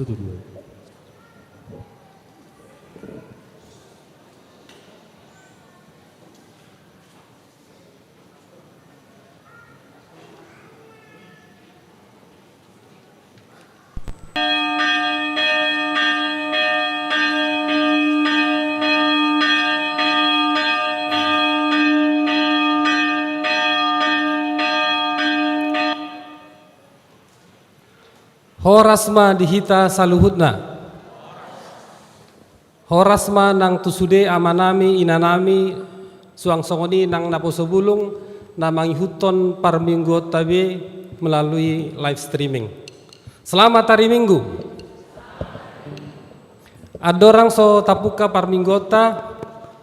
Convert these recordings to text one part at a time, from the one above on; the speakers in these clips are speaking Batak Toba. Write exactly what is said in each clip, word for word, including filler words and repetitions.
Satu, dua. Horas ma di hita saluhutna. Horas ma nang tu sude amanami, inanami, suang songon i nang naposo bulung na mangihuthon parmingguonta be melalui live streaming. Selamat hari Minggu. Andorang so tapungka parmingguonta,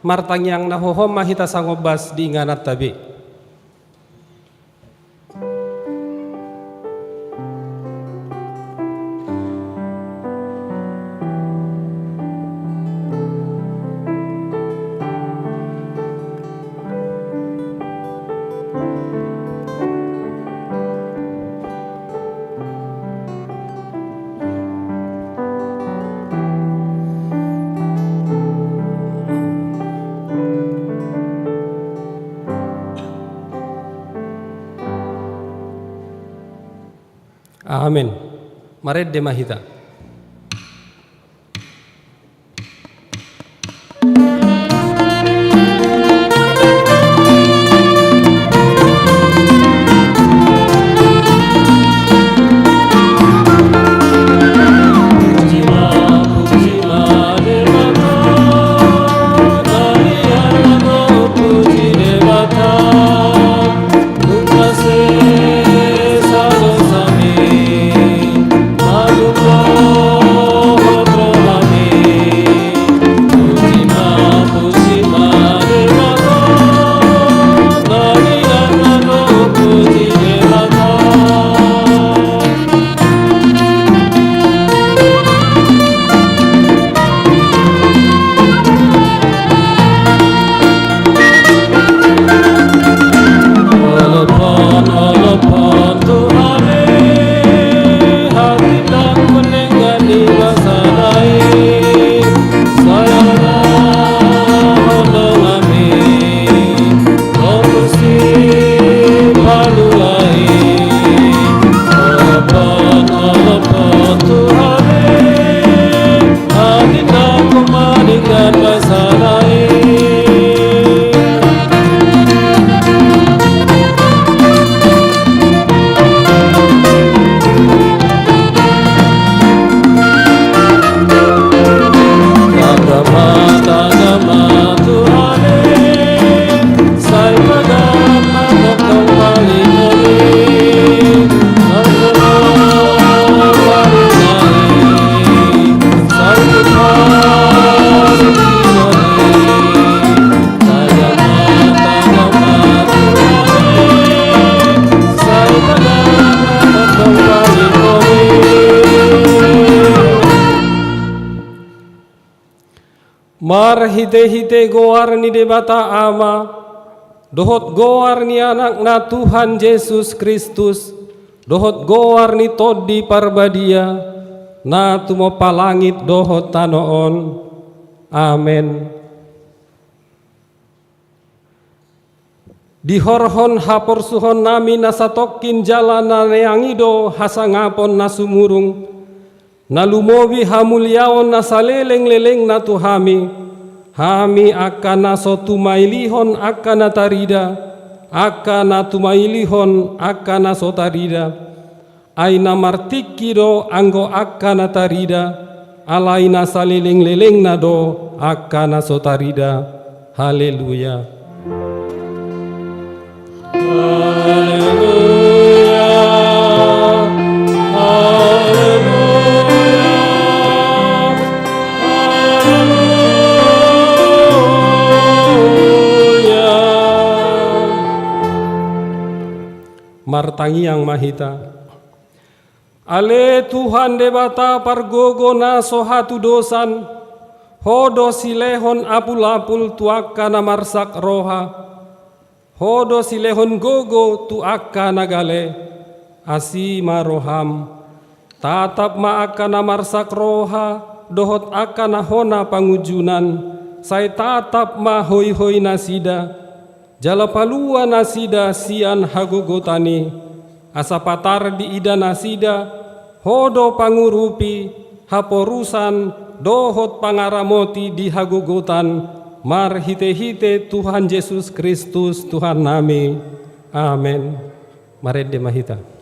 martangiang na hohom ma hita sangombas di ingananta be. Amen. Marende ma hita. Marhitehite goar ni Debata Ama, dohot goar ni Anakna Tuhan Jesus Kristus, dohot goar ni Tondi Parbadia, na tumompa langit dohot tano on. Amen. Dihorhon haporsuhonnami na satongkin jala na neang i do hasangapon na sumurung, na lumobi hamuliaon na salelenglelengna tu hami, hami angka na so tumailihon angka na tarida, angka na tumailihon angka na so tarida. Ai na martingki do anggo angka na tarida, alai na salelenglelengna do angka na so tarida. Haleluya. Haleluya, haleluya, haleluya. Martangiang ma hita. Ale Tuhan Debata pargogo na so hatudosan, Ho do silehon apulapul tu angka na marsak roha, Ho do silehon gogo tu angka na gale, asi ma roham. Tatap ma angka na marsak roha dohot angka na hona pangunjunan, sai tatap ma hoihoi nasida, jala palua nasida sian hagogotan i, asa patar diida nasida, Ho do pangurupi, haporusan, dohot pangaramoti di hagogotan, marhitehite Tuhan Jesus Kristus Tuhannami. Amen. Marende ma hita.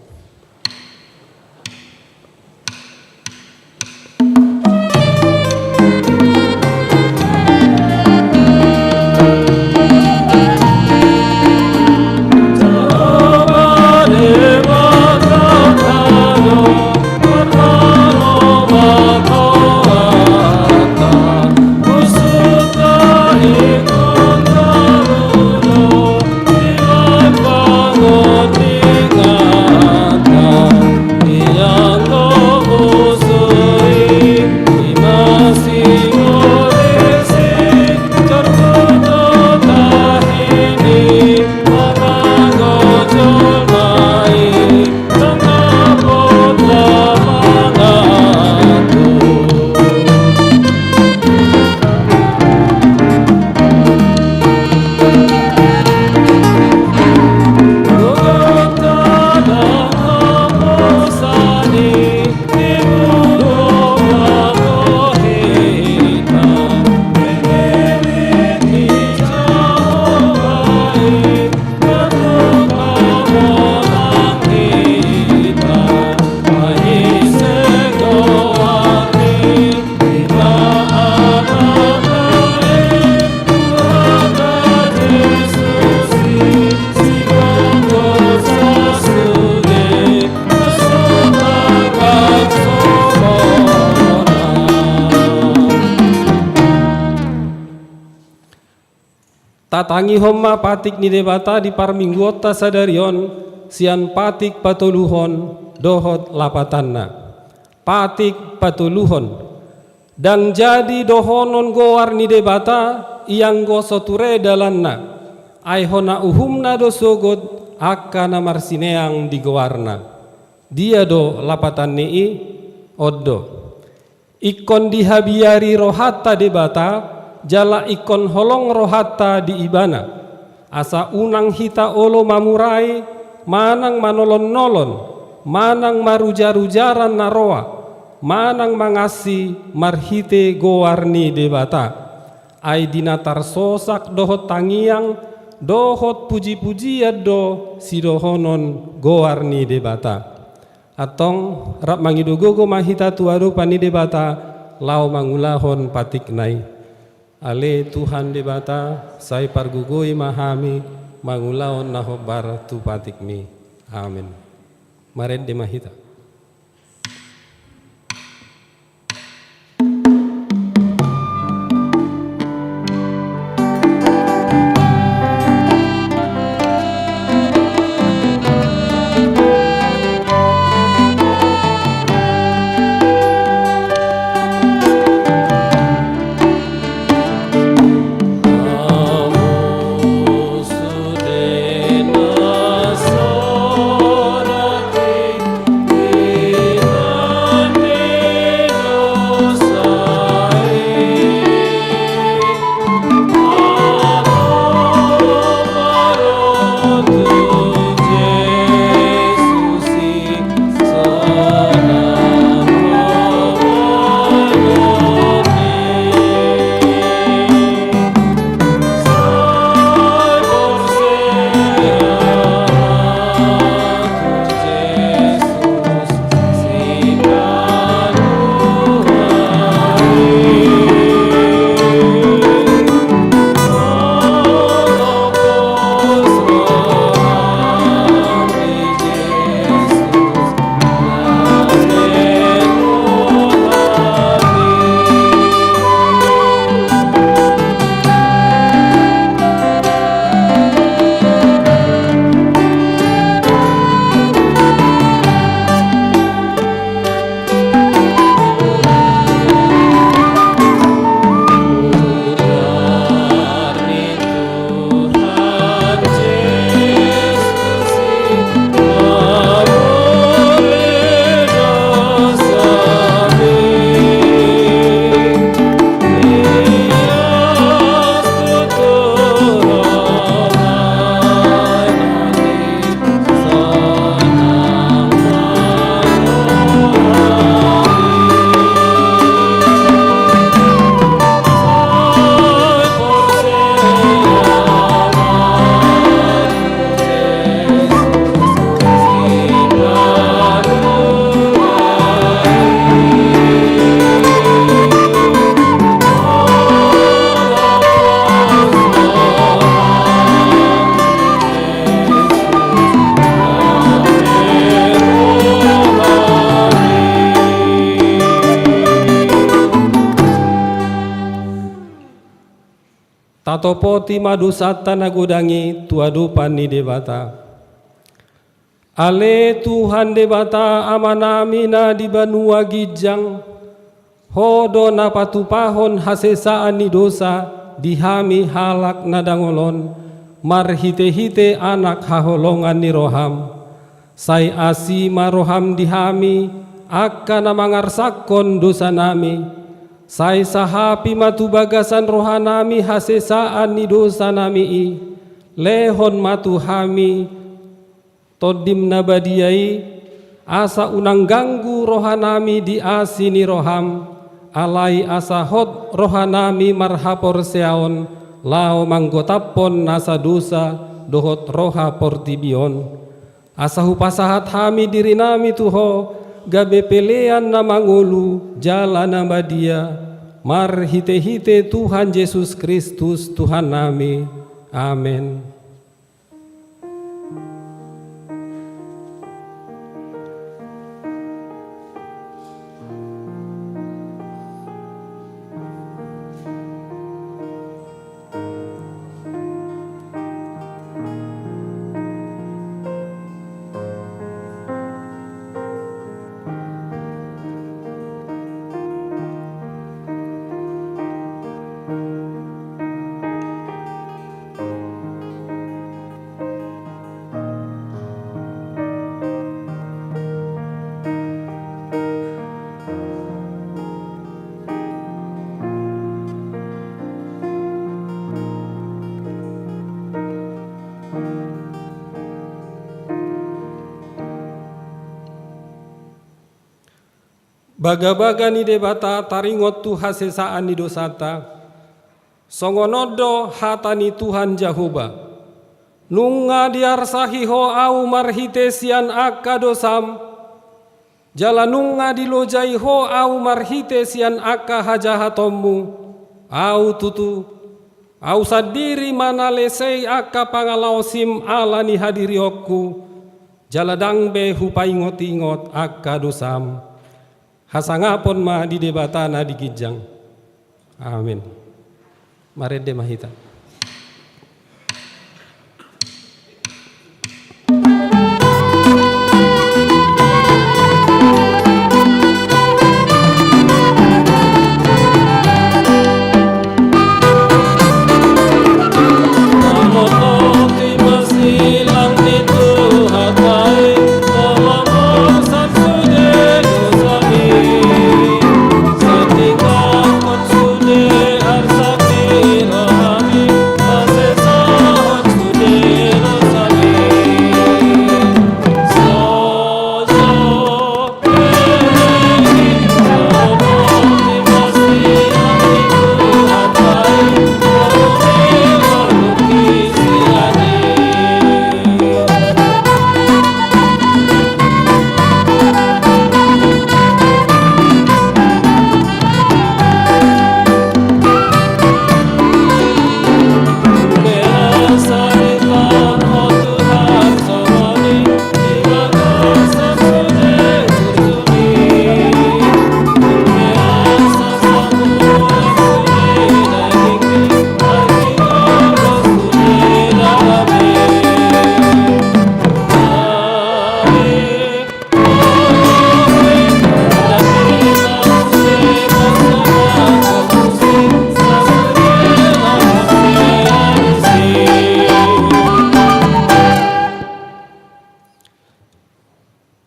Tatangihon ma patik ni Debata di parmingguonta sadari on, sian patik patoluhon dohot lapatanna. Patik patoluhon. Ndang jadi dohonon goar ni Debata, ianggo so ture dalanna. Ai hona uhumna do sogot angka na marsineang di goarna. Dia do lapatan ni i? On do. Ingkon dihabiari rohanta Debata, jala ingkon holong rohanta di Ibana. Asa unang hita olo mamurai, manang manolon-nolon, manang marujar-ujaran na roa, manang mangansi marhite goar ni Debata. Ai di na tarsosak dohot tangiang, dohot puji-pujian do sidohonon goar ni Debata. Antong, rap mangido gogo ma hita tu adopan ni Debata, laho mangulahon patikna i. Ale Tuhan Debata, sai pargogoi ma hami mangulahon na hombar tu patikmi. Amen. Marende ma hita. Tatopoti ma dosanta na godang i tu adopan ni Debata. Ale Tuhan Debata Amanami na di banua ginjang, Ho do na patupahon hasesaan ni dosa di hami halak na dangol on, marhite-hite Anak haholongan ni roham. Sai asi ma roham di hami, angka na mangarsakkon dosanami. Sai sahapi ma tu bagasan rohanami hasesaan ni dosanami i. Lehon ma tu hami Tondim na badia i, asa unang ganggu rohanami di asi ni roham, alai asa hot rohanami marhaporseaon, laho manggotaphon nasa dosa dohot roha portibi on. Asa hupasahat hami dirinami tu Ho, gabe pelean na mangolu jala na badia, marhite-hite Tuhan Jesus Kristus Tuhannami. Amen. Bagabaga ni Debata taringot tu hasesaan ni dosanta. Songon on do hata ni Tuhan Jahowa: Nunga diarsahi ho ahu marhite sian angka dosam, jala nunga dilojai ho ahu marhite sian angka hajahatonmu. Ahu tutu, ahu sandiri ma na lesei angka pangalaosim ala ni hadirionku, jala ndang be hupaingot-ingot angka dosam. Hasangapon ma di Debata na di ginjang. Amin. Marende ma hita.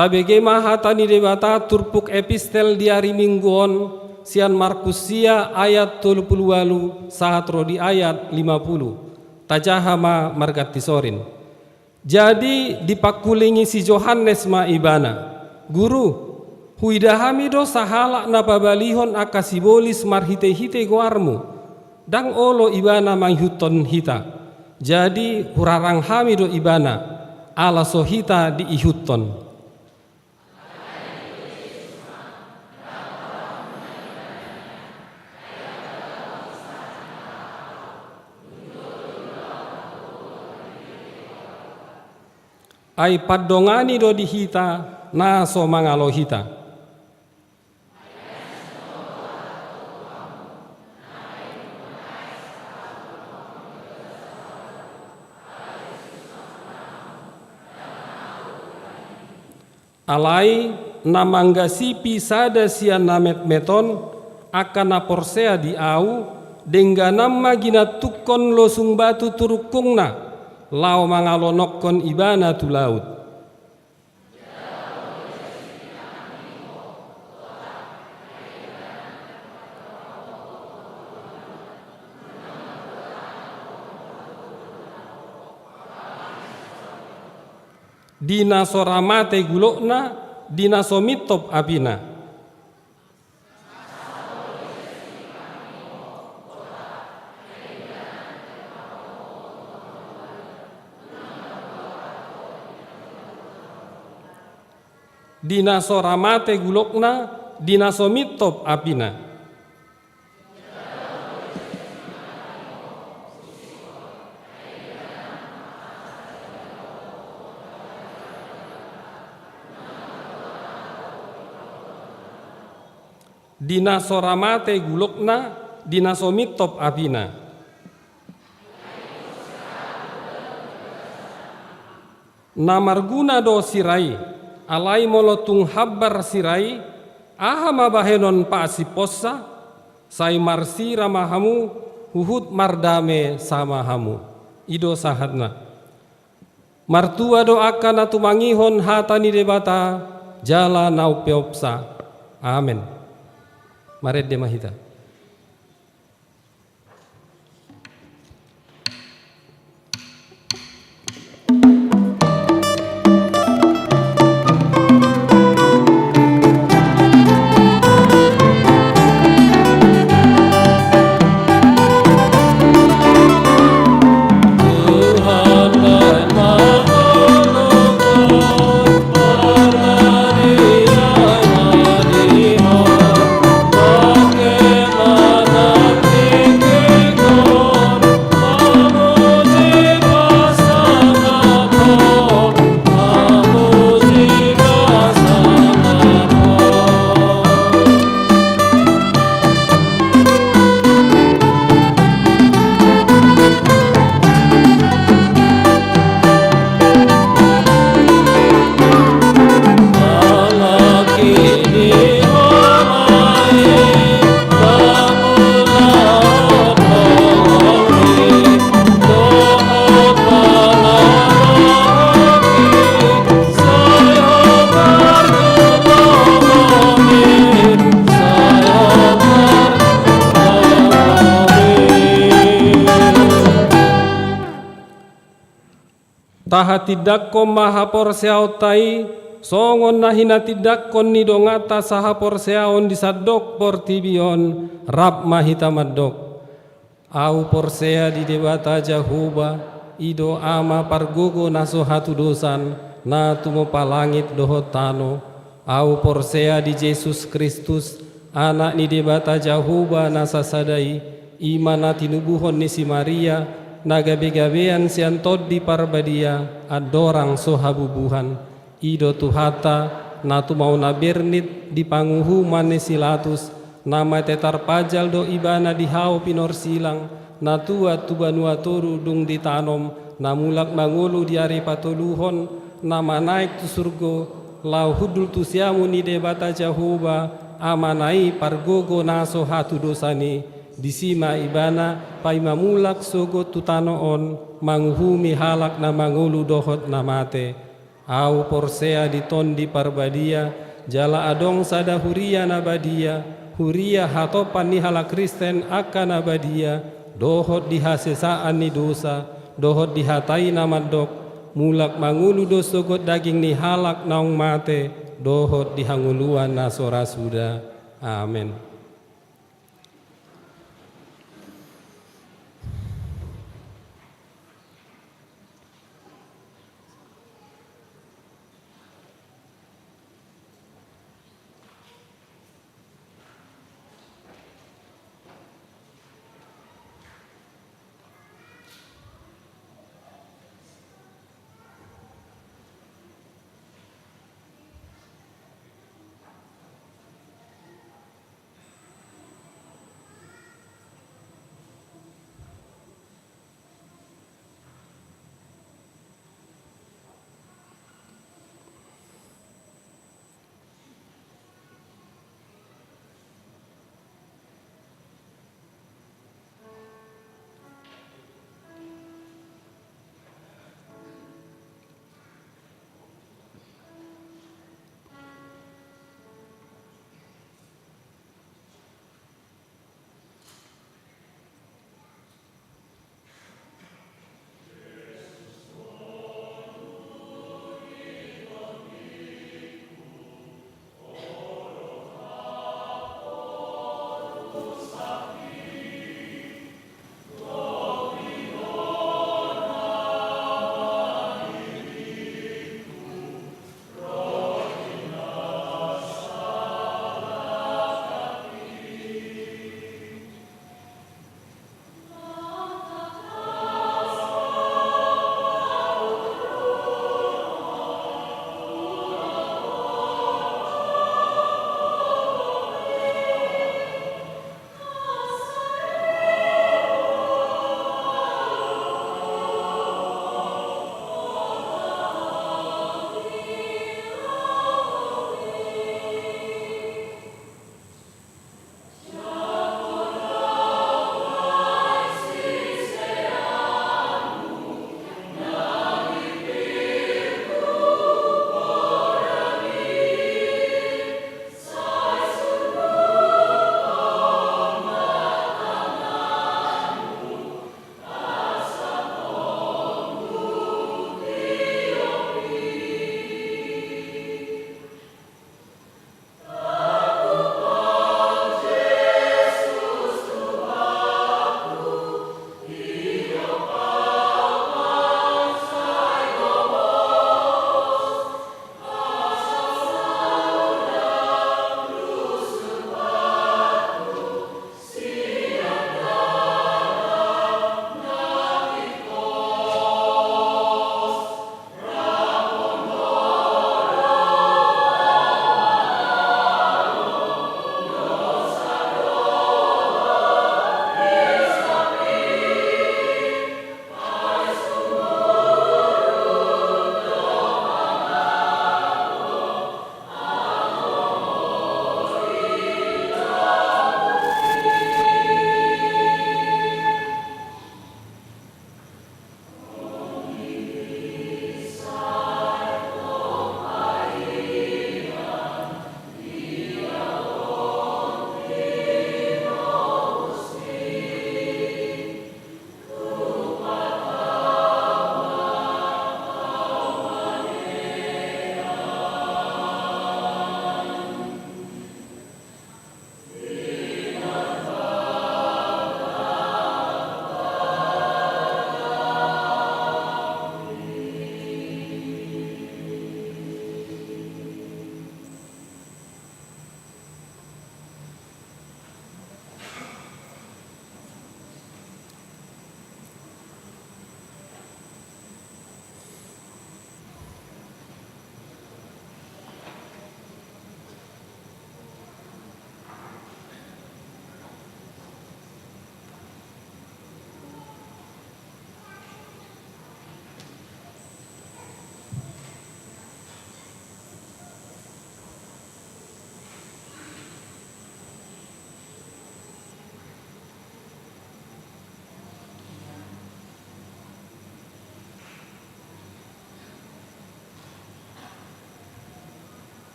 Tabege ma hata ni Debata turpuk epistel di ari Minggu on, sian Markus sia ayat tolu pulu ualu sahat ro di ayat lima pulu. Tajaha ma marganti sorin. Jadi dipangkulingi si Johannes ma ibana: Guru, huida hami do sahalak na pabalihon angka sibolis marhite-hite goarmu. Ndang olo ibana mangihuthon hita. Jadi hurarang hami do ibana, ala so hita diihuthon. Ai pandongani do di hita na so mangalo hita. Alai na manggasipi sada sian na metmet on, angka na porsea di Ahu, dengganan ma ginantunghon losung batu tu rungkungna, laho mangalonokhon ibana tu laut. Di na so ra mate gulokna, di na so mintop apina. Di na so ra mate gulokna, di na so mintop apina. Di na so ra mate gulokna, di na so mintop apina. Na marguna do sira i, alai molo tung hambar sira i, aha ma bahenon pasimponsa? Sai marsira ma hamu, huhut mardame sama hamu. I do sahatna. Martua do angka na tumangihon hata ni Debata, jala na umpeopsa. Amen. Marende ma hita. Tahatindangkon ma haporseaonta i, songon na hinatindangkon ni donganta sahaporseaon di sandok portibi on, rap ma hita mandok. Ahu porsea di Debata Jahowa, i do Ama pargogo na so hatudosan, na tumompa langit dohot tano. Ahu porsea di Jesus Kristus, Anak ni Debata Jahowa na sasada i, i ma na tinubuhon ni si Maria, na gabegabean sian Tondi Parbadia, andorang so habubuhan. I do Tuhanta, na tumaon na bernit di panguhuman ni si Latus, na mate tarpajal do Ibana di hau pinorsilang, na tuat tu banua toru dung ditanom, na mulak mangolu di ari patoluhon, na manaek tu surgo, laho hundul tu siamun ni Debata Jahowa, Amana i pargogo na so hatudosan i, disi ma Ibana paima mulak sogot tu tano on, manguhumi halak na mangolu dohot na mate. Ahu porsea di Tondi Parbadia, jala adong sada huria na badia, huria hatopan ni halak Kristen angka na badia, dohot di hasesaan ni dosa, dohot di hata i na mandok, mulak mangolu do sogot daging ni halak naung mate, dohot di hangoluan na so ra suda. Amen.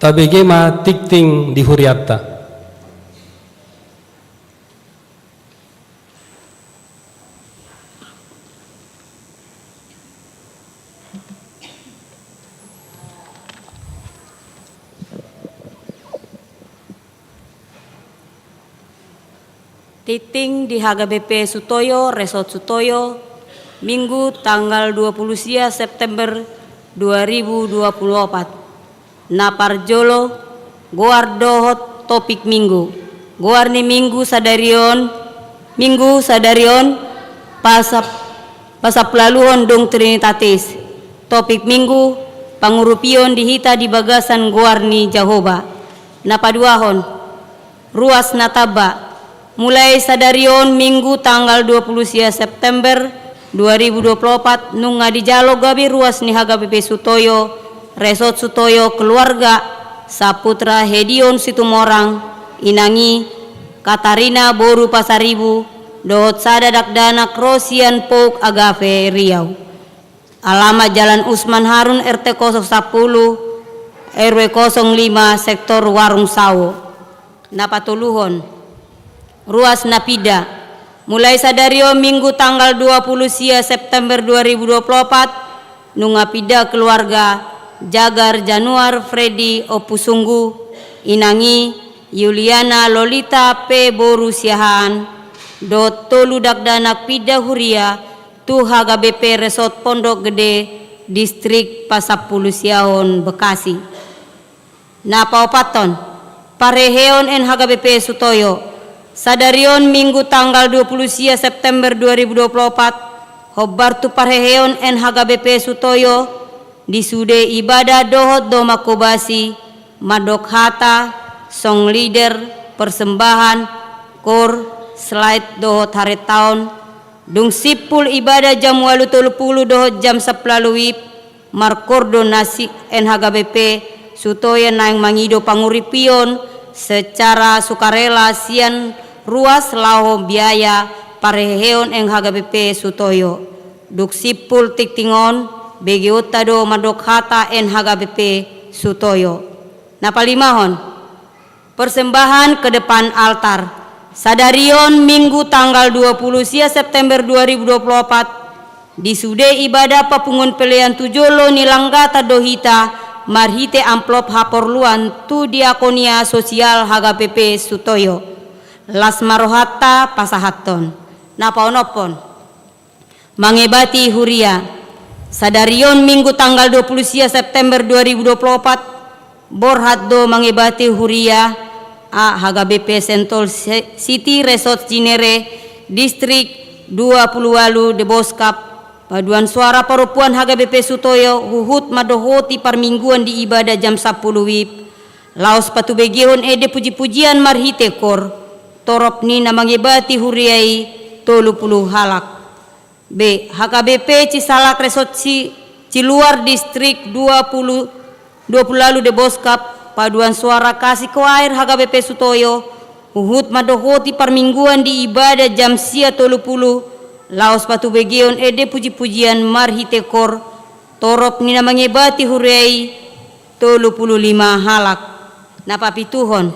Tabege ma tingting di hurianta. Tingting di H K B P Sutoyo, Resort Sutoyo, Minggu tanggal dua puluh sia September dua ribu dua puluh opat. Na parjolo, goar dohot topik Minggu. Goar ni Minggu sadari on, Minggu sadari on, pasap-, pasampulaluhon dung Trinitatis. Topik Minggu, pangurupion di hita di bagasan goar ni Jahowa. Na paduahon, ruas na tamba. Mulai sadari on Minggu tanggal dua puluh sia September dua ribu dua puluh opat nunga dijalo gabe ruas ni H K B P Sutoyo, Resort Sutoyo keluarga, Saputra Hedion Situmorang, inang i, Katarina boru Pasaribu, dohot sada dakdanak ro sian Pouk Agape Riau. Alamat Jalan Usman Harun, R T kosong sapuluh, R W kosong lima, sektor Warung Sawo. Na patoluhon, ruas na pinda. Mulai sadari on Minggu tanggal dua puluh sia September dua ribu dua puluh opat, nunga pinda keluarga Jagar Januar Freddy Ompusunggu, inang i, Yuliana Lolita P boru Siahaan, dohot tolu dakdanak pinda huria tu H K B P Resort Pondok Gede, Distrik Pasampulusiahon Bekasi. Na paopathon, parheheon N H K B P Sutoyo. Sadari on Minggu tanggal dua puluh sia September dua ribu dua puluh opat, hombar tu parheheon N H K B P Sutoyo, di sude ibadah dohot do mangkobasi, mandok hata, song leader, persembahan, kor, slide dohot harentaon, dung simpul ibadah jam ualu tolu pulu dohot jam sampulu ualu WIB, markor do na si N H K B P Sutoyo naeng mangido pangurupion secara sukarela sian ruas laho biaya parheheon N H K B P Sutoyo. Dung simpul tingting on, begeonta do mandok hata N H K B P Sutoyo. Na palimahon, persembahan ke depan altar. Sadari on Minggu tanggal dua puluh sia September dua ribu dua puluh opat, di sude ibadah papunguon pelean tu jolo ni langgatan do hita marhite amplop haporluan tu diakonia sosial H K B P Sutoyo. Las ma rohanta pasahathon. Na paonomhon, mangebati huria. Sadari on Minggu tanggal dua puluh sia September dua ribu dua puluh opat, borhat do mangebati huria, a, H K B P Sentul Se-, City Resort Cinere, Distrik dua pulu ualu Deboskap, paduan suara parompuan H K B P Sutoyo, huhut mandohoti parmingguan di ibadah jam sampulu WIB, laos patubegehon ende puji-pujian marhite kor, torop ni na mangebati huria i tolu pulu halak. B, H K B P Cisalak Resort Ci-, Ciluar Distrik dua pulu, dua pulu ualu Deboskap, paduan suara Kasih Koair H K B P Sutoyo, huhut mandohoti parmingguan di ibadah jam sia tolu pulu, laos patubegehon ende puji-pujian marhite kor, torop ni na mangebati huria i tolu pulu lima halak. Na papituhon,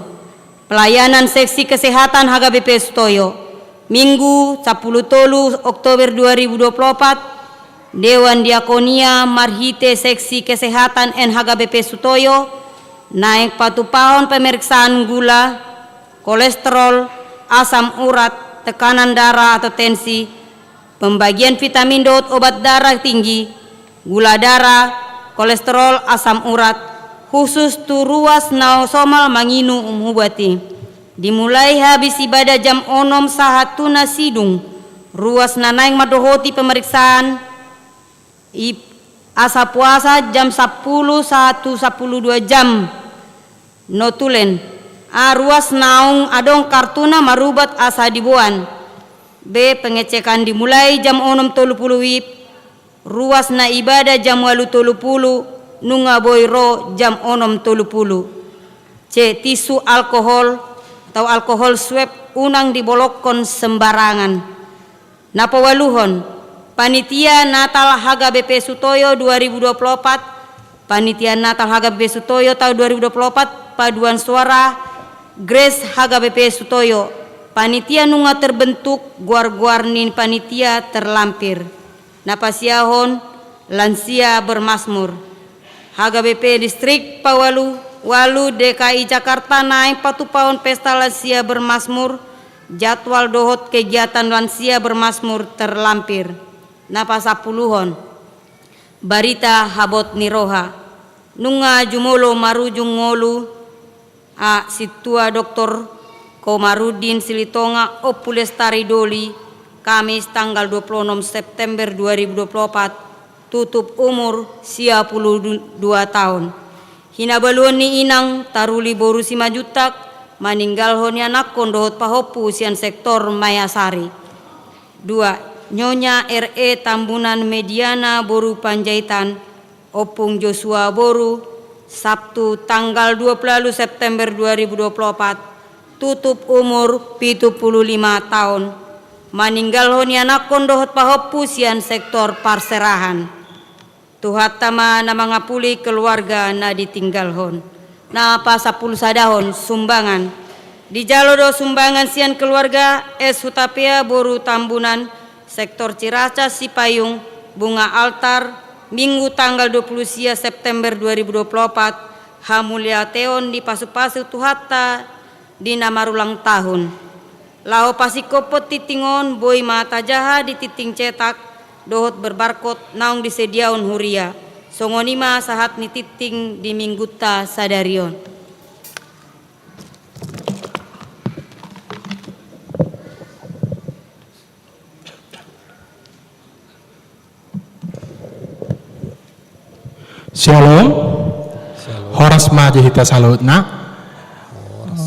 pelayanan seksi kesehatan H K B P Sutoyo. Minggu sampulu tolu Oktober dua ribu dua puluh opat, Dewan Diakonia marhite seksi kesehatan N H K B P Sutoyo, naeng patupahon pemeriksaan gula, kolesterol, asam urat, tekanan darah atau tensi, pembagian vitamin dohot obat darah tinggi, gula darah, kolesterol, asam urat, khusus tu ruas na somal manginum ubat i. Dimulai habis ibadah jam onom sahat tu na sidung, ruas na naeng mandohoti pemeriksaan i asa puasa jam sampulu sahat tu sampulu dua jam. Notulen, a, ruas naung adong kartuna marubat asa diboan. B, pengecekan dimulai jam onom tolu pulu WIB, ruas na ibadah jam ualu tolu pulu, nunga boi ro jam onom tolu pulu. C, tisu alkohol atau alkohol swab unang dibolokkon sembarangan. Na paualuhon, panitia Natal H K B P Sutoyo dua ribu dua puluh opat, Panitia Natal H K B P Sutoyo tahun dua ribu dua puluh empat, paduan suara Grace H K B P Sutoyo. Panitia nunga terbentuk, goar-goar ni panitia terlampir. Na pasiahon, lansia bermasmur. H K B P Distrik paualu, ualu D K I Jakarta naeng patupahon pesta lansia bermasmur, jadwal dohot kegiatan lansia bermasmur terlampir. Na pasampuluhon. Barita habot ni roha. Nunga jumolo marujung ngolu, a, Sintua Doktor Komarudin Silitonga Ompu Lestari Doli, Kamis tanggal dua puluh enam September dua ribu dua puluh empat, tutup umur sia puluh dua tahun. Hinabaluhon ni inang, taruli boru Simanjuntak, maninggalhon ianakhon dohot pahompu sian sektor Mayasari. Dua, Nyonya R E Tambunan Mediana boru Panjaitan, Ompung Joshua boru, Sabtu tanggal dua puluh September dua ribu dua puluh empat, tutup umur pitu puluh lima tahun. Maninggalhon ianakhon dohot pahompu sian sektor parserahan. Tuhanta ma na mangapuli keluarga na ditinggalhon. Na pasampulusadahon, sumbangan. Dijalo do sumbangan sian keluarga S Hutapea boru Tambunan, sektor Ciracas Sipayung, bunga altar, Minggu tanggal dua puluh sia September dua ribu dua puluh empat, hamuliateon ni pasupasu Tuhanta di na marulang tahun. Laho pasingkophon tinting on, boi ma tajaha di tinting cetak dohot berbarkot naung disediaon huria. Songon i ma sahat ni tinting di Minggunta sadari on. Shalom. Shalom. Horas ma di hita saluhutna. Horas.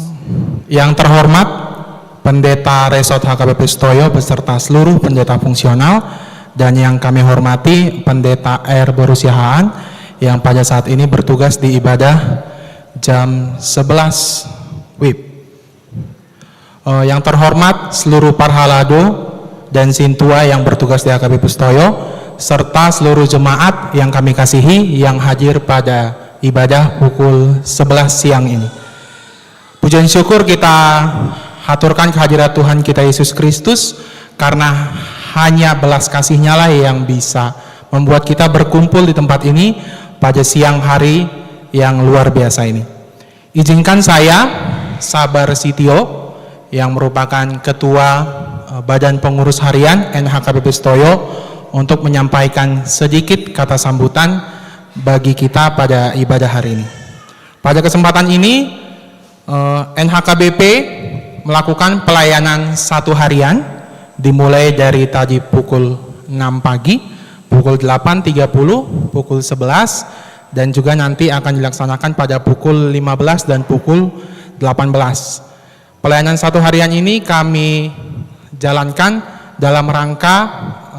Yang terhormat Pendeta Resort H K B P Sutoyo beserta seluruh pendeta fungsional, dan yang kami hormati Pendeta R Boru Siahaan yang pada saat ini bertugas di ibadah jam sebelas WIB. Eh, yang terhormat seluruh parhalado dan sintua yang bertugas di H K B P Sutoyo, serta seluruh jemaat yang kami kasihi yang hadir pada ibadah pukul sebelas siang ini. Pujian syukur kita haturkan kehadirat Tuhan kita Yesus Kristus, karena hanya belas kasih-Nya lah yang bisa membuat kita berkumpul di tempat ini pada siang hari yang luar biasa ini. Izinkan saya, Sabar Sitio, yang merupakan Ketua, eh, Badan Pengurus Harian N H K B P Sutoyo, untuk menyampaikan sedikit kata sambutan bagi kita pada ibadah hari ini. Pada kesempatan ini, eh, N H K B P melakukan pelayanan satu harian, dimulai dari tadi pukul enam pagi, pukul delapan tiga puluh, pukul sebelas, dan juga nanti akan dilaksanakan pada pukul lima belas dan pukul delapan belas. Pelayanan satu harian ini kami jalankan dalam rangka,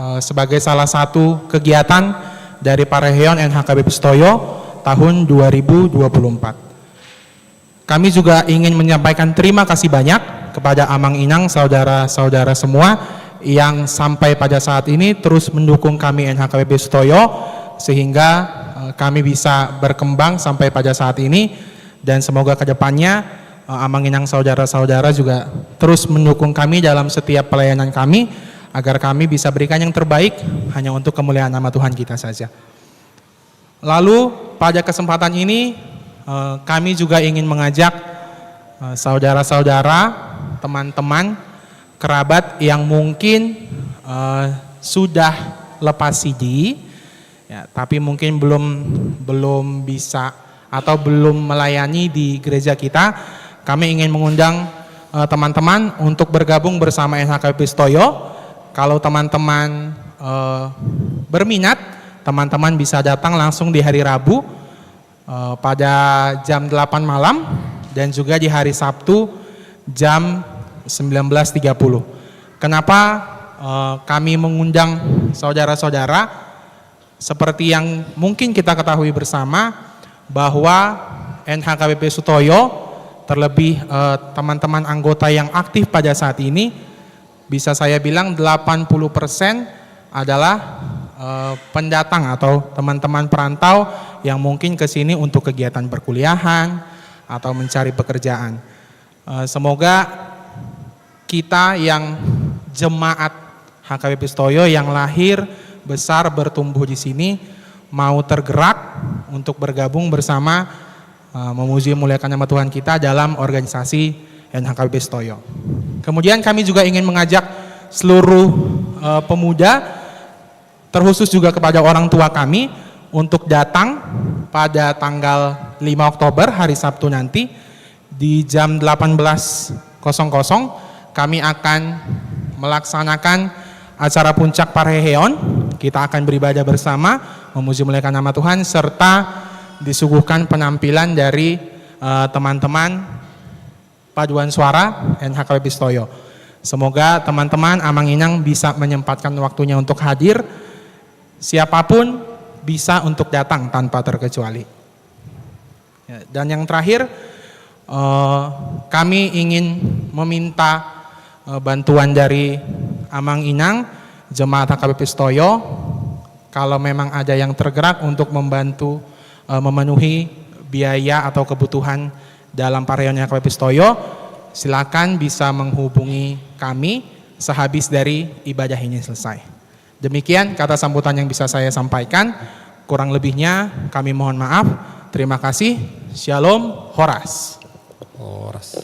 eh, sebagai salah satu kegiatan dari Parohion N H K B P Sutoyo tahun dua ribu dua puluh empat. Kami juga ingin menyampaikan terima kasih banyak kepada Amang Inang, saudara-saudara semua yang sampai pada saat ini terus mendukung kami N H K B P Sutoyo, sehingga, eh, kami bisa berkembang sampai pada saat ini, dan semoga ke depannya, eh, Amang Inang, saudara-saudara juga terus mendukung kami dalam setiap pelayanan kami, agar kami bisa berikan yang terbaik hanya untuk kemuliaan nama Tuhan kita saja. Lalu, pada kesempatan ini, eh, kami juga ingin mengajak, eh, saudara-saudara, teman-teman, kerabat yang mungkin, eh, sudah lepas siji, ya, tapi mungkin belum, belum bisa atau belum melayani di gereja kita, kami ingin mengundang, eh, teman-teman untuk bergabung bersama N H K B P Sutoyo. Kalau teman-teman, eh, berminat, teman-teman bisa datang langsung di hari Rabu, eh, pada jam delapan malam, dan juga di hari Sabtu jam sembilan belas tiga puluh. Kenapa, eh, kami mengundang saudara-saudara? Seperti yang mungkin kita ketahui bersama, bahwa N H K B P Sutoyo, terlebih, eh, teman-teman anggota yang aktif pada saat ini, bisa saya bilang delapan puluh persen adalah, eh, pendatang atau teman-teman perantau yang mungkin ke sini untuk kegiatan perkuliahan atau mencari pekerjaan. Eh, semoga kita yang jemaat H K B P Pistoyo yang lahir, besar, bertumbuh di sini mau tergerak untuk bergabung bersama, eh, memuji memuliakan nama Tuhan kita dalam organisasi N H K B P Pistoyo. Kemudian kami juga ingin mengajak seluruh, eh, pemuda, terkhusus juga kepada orang tua kami, untuk datang pada tanggal lima Oktober, hari Sabtu nanti, di jam delapan belas kosong kosong, kami akan melaksanakan acara puncak parheheon. Kita akan beribadah bersama, memuji memuliakan nama Tuhan, serta disuguhkan penampilan dari, eh, teman-teman paduan suara N H K B P Pistoyo. Semoga teman-teman, amang inang, bisa menyempatkan waktunya untuk hadir. Siapapun bisa untuk datang tanpa terkecuali. Ya, dan yang terakhir, eh, kami ingin meminta, eh, bantuan dari amang inang jemaat H K B P Pistoyo. Kalau memang ada yang tergerak untuk membantu, eh, memenuhi biaya atau kebutuhan dalam parheheon H K B P Pistoyo, silakan bisa menghubungi kami sehabis dari ibadah ini selesai. Demikian kata sambutan yang bisa saya sampaikan. Kurang lebihnya kami mohon maaf. Terima kasih. Shalom, horas. Horas.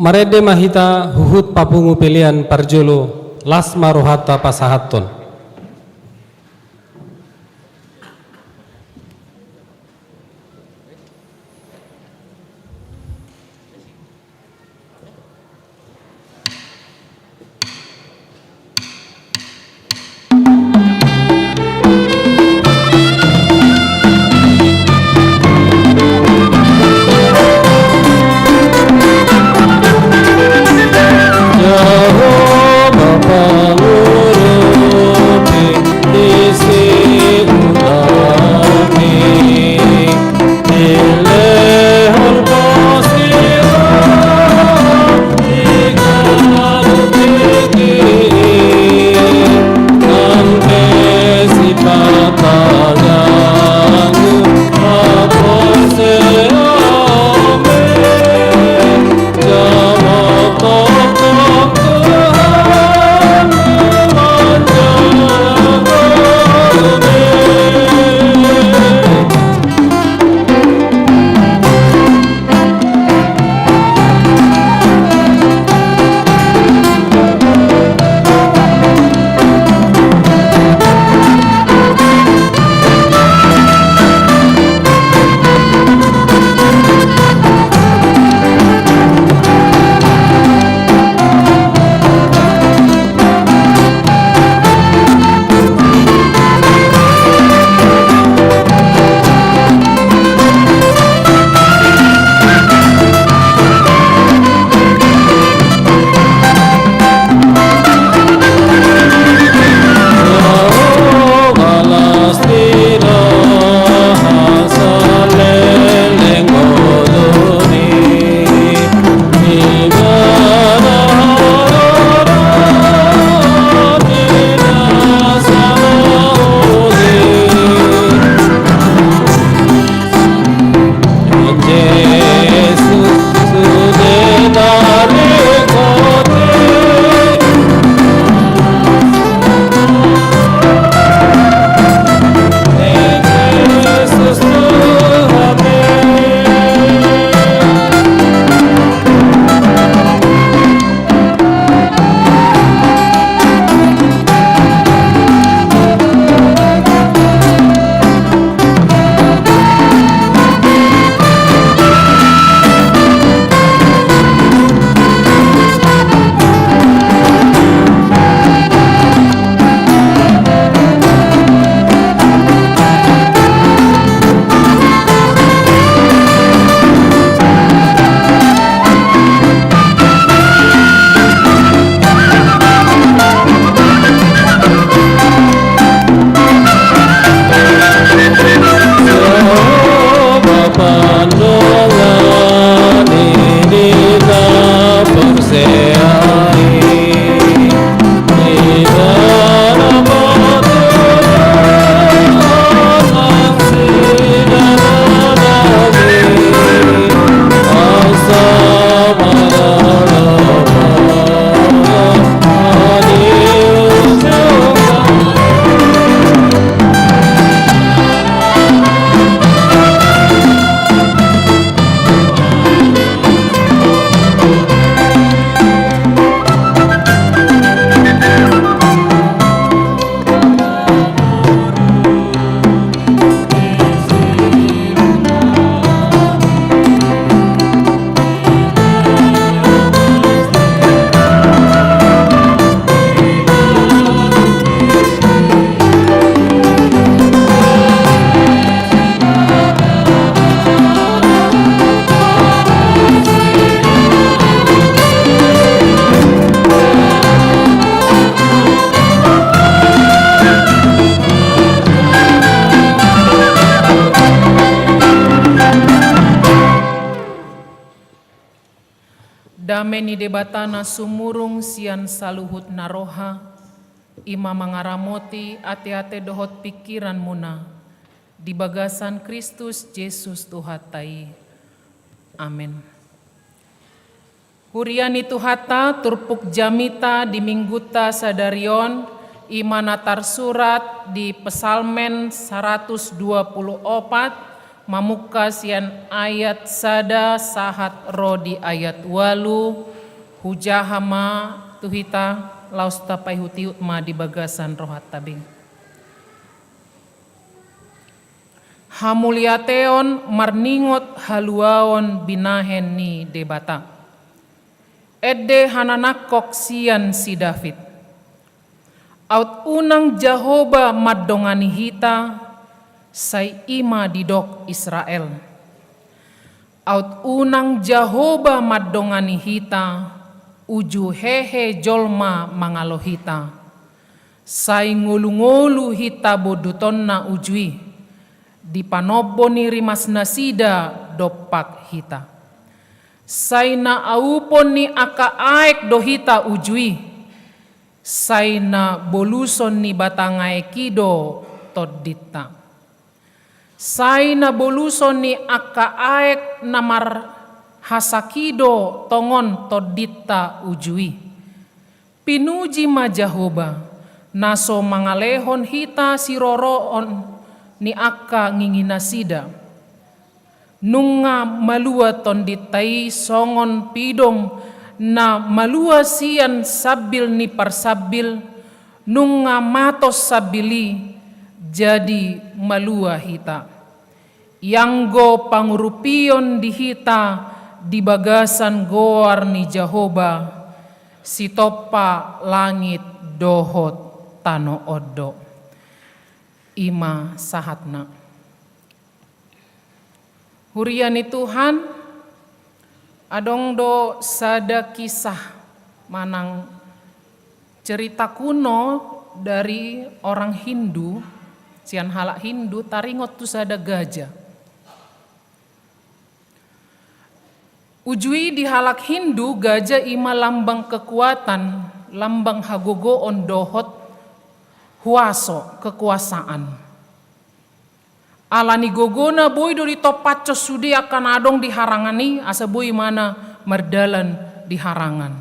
Marende ma hita huhut papungu pelean parjolo, las ma rohanta pasahathon. Dame ni Debata na sumurung sian saluhut na roha, i ma mangaramoti ateate dohot pingkiranmuna di bagasan Kristus Jesus Tuhanta i. Amen. Huria ni Tuhanta, turpuk jamita di minggunta sadari on, i ma na tarsurat di Psalmen saratus dua pulu opat, mamungka sian ayat sada sahat ro di ayat ualu. Hujaha ma tu hita, laos tapaihutihut ma di bagasan rohanta be. Hamuliateon marningot haluaon binahen ni Debata. Ende hananangkok sian si David. Aut unang Jahowa mandongani hita, sai i ma didok Israel. Aut unang Jahowa mandongani hita, uju hehe jolma mangalo hita. Sai ngolungolu hita bondutonna uju i, dipanombo ni rimasnasida dompak hita. Sai na aupon ni angka aek do hita uju i, sai na boluson ni batang aek i do tondinta. Sai na boluson ni angka aek na marhasak i do tongon tondinta uju i. Pinuji ma Jahowa, na so mangalehon hita siroroon ni angka nginginasida. Nunga malua tondinta i songon pidong na malua sian sambil ni parsambil, nunga matos sambil i, jadi malua hita. Ianggo pangurupion di hita di bagasan goar ni Jahowa, sitompa langit dohot tano on do. I ma sahatna. Huria ni Tuhan, adong do sada kisah manang cerita kuno dari orang Hindu, sian halak Hindu, taringot tu sada gaja. Uju i di halak Hindu, gaja i ma lambang kekuatan, lambang hagogoon dohot huaso, kekuasaan. Ala ni gogona boi do ditompathon sude angka na adong di harangan i, asa boi ibana mardalan di harangan.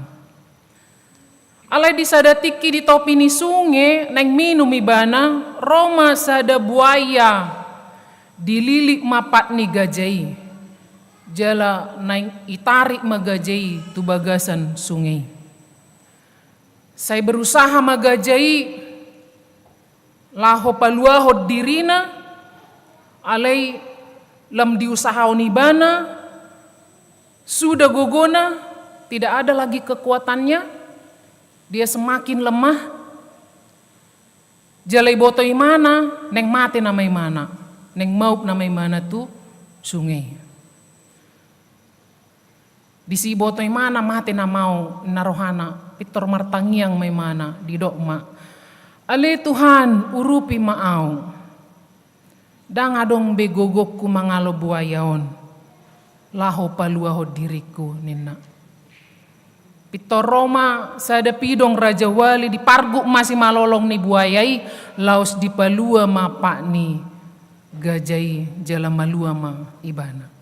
Alai di sada tingki di topi ni sunge, naeng minum ibana, ro ma sada buaya, dililit ma pat ni gaja i. Jala naeng itarik ma gaja i tu bagasan sunge i. Sai berusaha ma gaja i laho paluahon dirina, alai lam diusahahon ibana, sudah gogona, tidak ada lagi kekuatannya, dia semakin lemah. Jala diboto ibana, naeng mate nama ibana, naeng maup nama ibana tu sunge i. Disi diboto ibana mate nama au, ninna rohana, pintor martangiang ma ibana, didok ma, "Ale Tuhan, urupi ma au. Ndang adong be gogongku mangalo buaya on, laho paluahon diringku," ninna. Pintor ro ma sada pidong rajawali, diparguk ma simalolong ni buaya i, laos dipalua ma pat ni gaja i, jala malua ma ibana.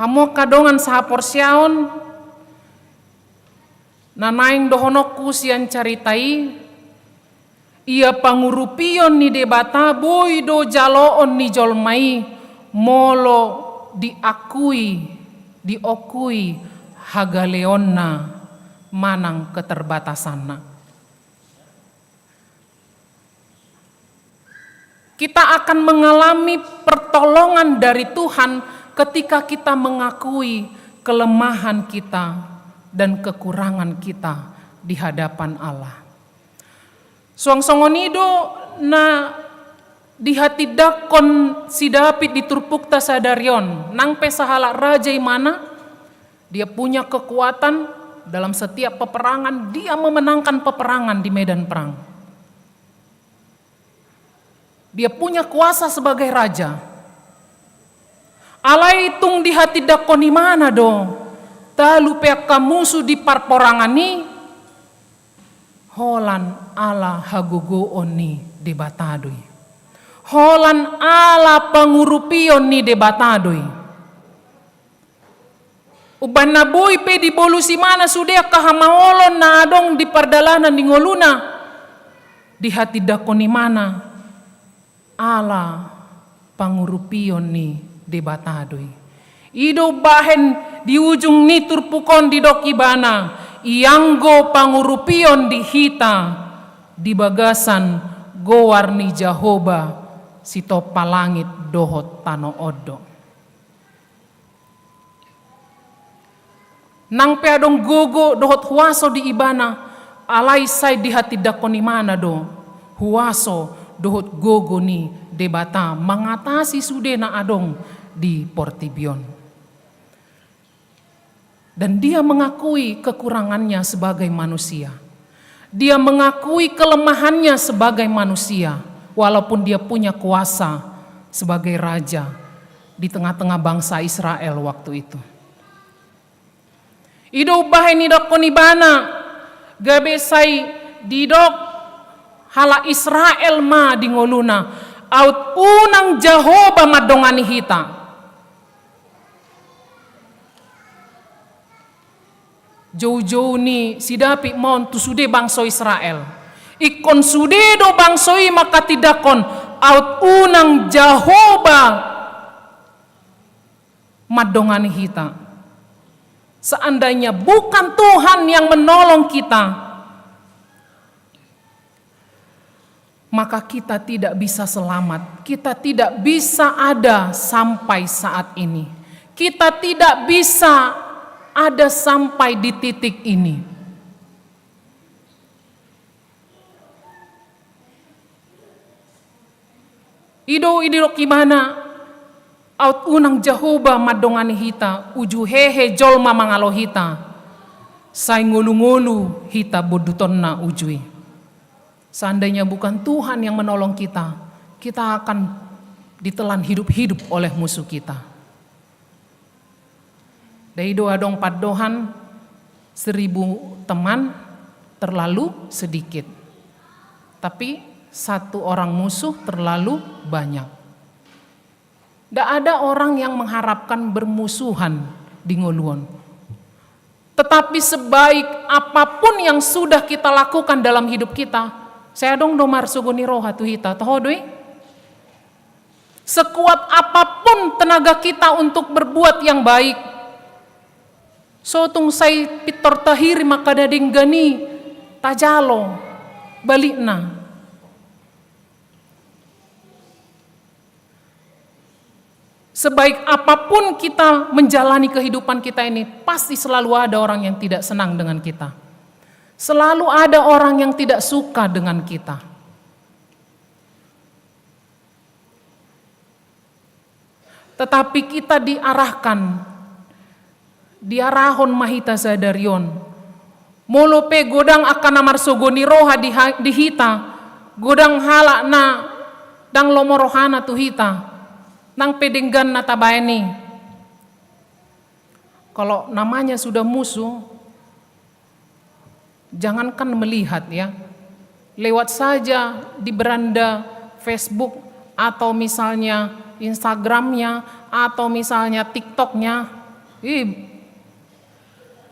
Hamu angka dongan sahaporseaon, na naeng dohononku sian carita i, ia pangurupion ni Debata boi do jaloon ni jolma i molo diakui, diokui hagaleonna manang keterbatasanna. Kita akan mengalami pertolongan dari Tuhan ketika kita mengakui kelemahan kita dan kekurangan kita di hadapan Allah. Suang songon i do na dihatindangkon si David di turpukta sadari on, nang pe sahalak raja ibana, dia punya kekuatan dalam setiap peperangan, dia memenangkan peperangan di medan perang. Dia punya kuasa sebagai raja. Alai tung dihatindangkon ibana do talu pe angka musu di parporangan i, holan ala hagogoon ni Debata do i. Holan ala pangurupion ni Debata do i. Umbahen na boi pe dibolus ibana sude angka hamaolon na adong di pardalanan ni ngoluna, dihatindangkon ibana ala pangurupion ni Debata do i. I do umbahen di ujung ni turpuk on didok ibana, ianggo pangurupion di hita di bagasan goar ni Jahowa sitompa langit dohot tano on do. Nang pe adong gogo dohot huaso di ibana, alai sai dihatindangkon ibana do huaso dohot gogo ni Debata mangatasi sude na adong di portibi on. Dan dia mengakui kekurangannya sebagai manusia. Dia mengakui kelemahannya sebagai manusia, walaupun dia punya kuasa sebagai raja di tengah-tengah bangsa Israel waktu itu. I do umbahen didokkon ibana, gabe sai didok halak Israel ma di ngoluna, aut unang Jahowa mandongani hita. Joujou ni si David ma on tu sude bangso Israel. Ingkon sude do bangso i manghatindangkon, aut unang Jahowa mandongani hita. Seandainya bukan Tuhan yang menolong kita, maka kita tidak bisa selamat, kita tidak bisa ada sampai saat ini. Kita tidak bisa ada sampai di titik ini. I do didok ibana, aut unang Jahowa mandongani hita, uju hehe jolma mangalo hita, sai ngolu-ngolu hita bondutonna uju i. Seandainya bukan Tuhan yang menolong kita, kita akan ditelan hidup-hidup oleh musuh kita. Dai do adong pandohan, seribu teman terlalu sedikit, tapi satu orang musuh terlalu banyak. Ndak ada orang yang mengharapkan bermusuhan di ngolu on. Tetapi sebaik apapun yang sudah kita lakukan dalam hidup kita, sai adong do marsogo ni roha tu hita, toho do i? Sekuat apapun tenaga kita untuk berbuat yang baik, so tung sai pintor tahirim angka na denggan i tajalo balikna. Sebaik apapun kita menjalani kehidupan kita ini, pasti selalu ada orang yang tidak senang dengan kita. Selalu ada orang yang tidak suka dengan kita. Tetapi kita diarahkan, diarahon ma hita sadari on. Molo pe godang angka na marsogo ni roha di ha-, di hita, godang halak na ndang lomo rohana tu hita, nang pe denggan na tabaen i. Kalau namanya sudah musuh, jangankan melihat, ya, lewat saja di beranda Facebook atau misalnya Instagramnya atau misalnya TikToknya, ih,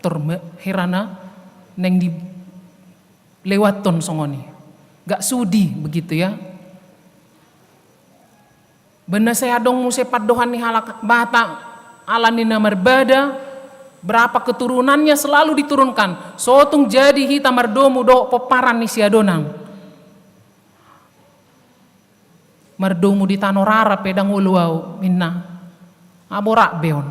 terme-, herana neng dilewaton songon i, gak sudi begitu, ya. Baen na sai adong muse pandohan ni halak Batak, ala ni na marbada, berapa keturunannya selalu diturunkan. So tung jadi hita mardomu dohot pomparan ni si adonan. Mardomu di tano rara pe ndang olo au, ninna. Aborak be on.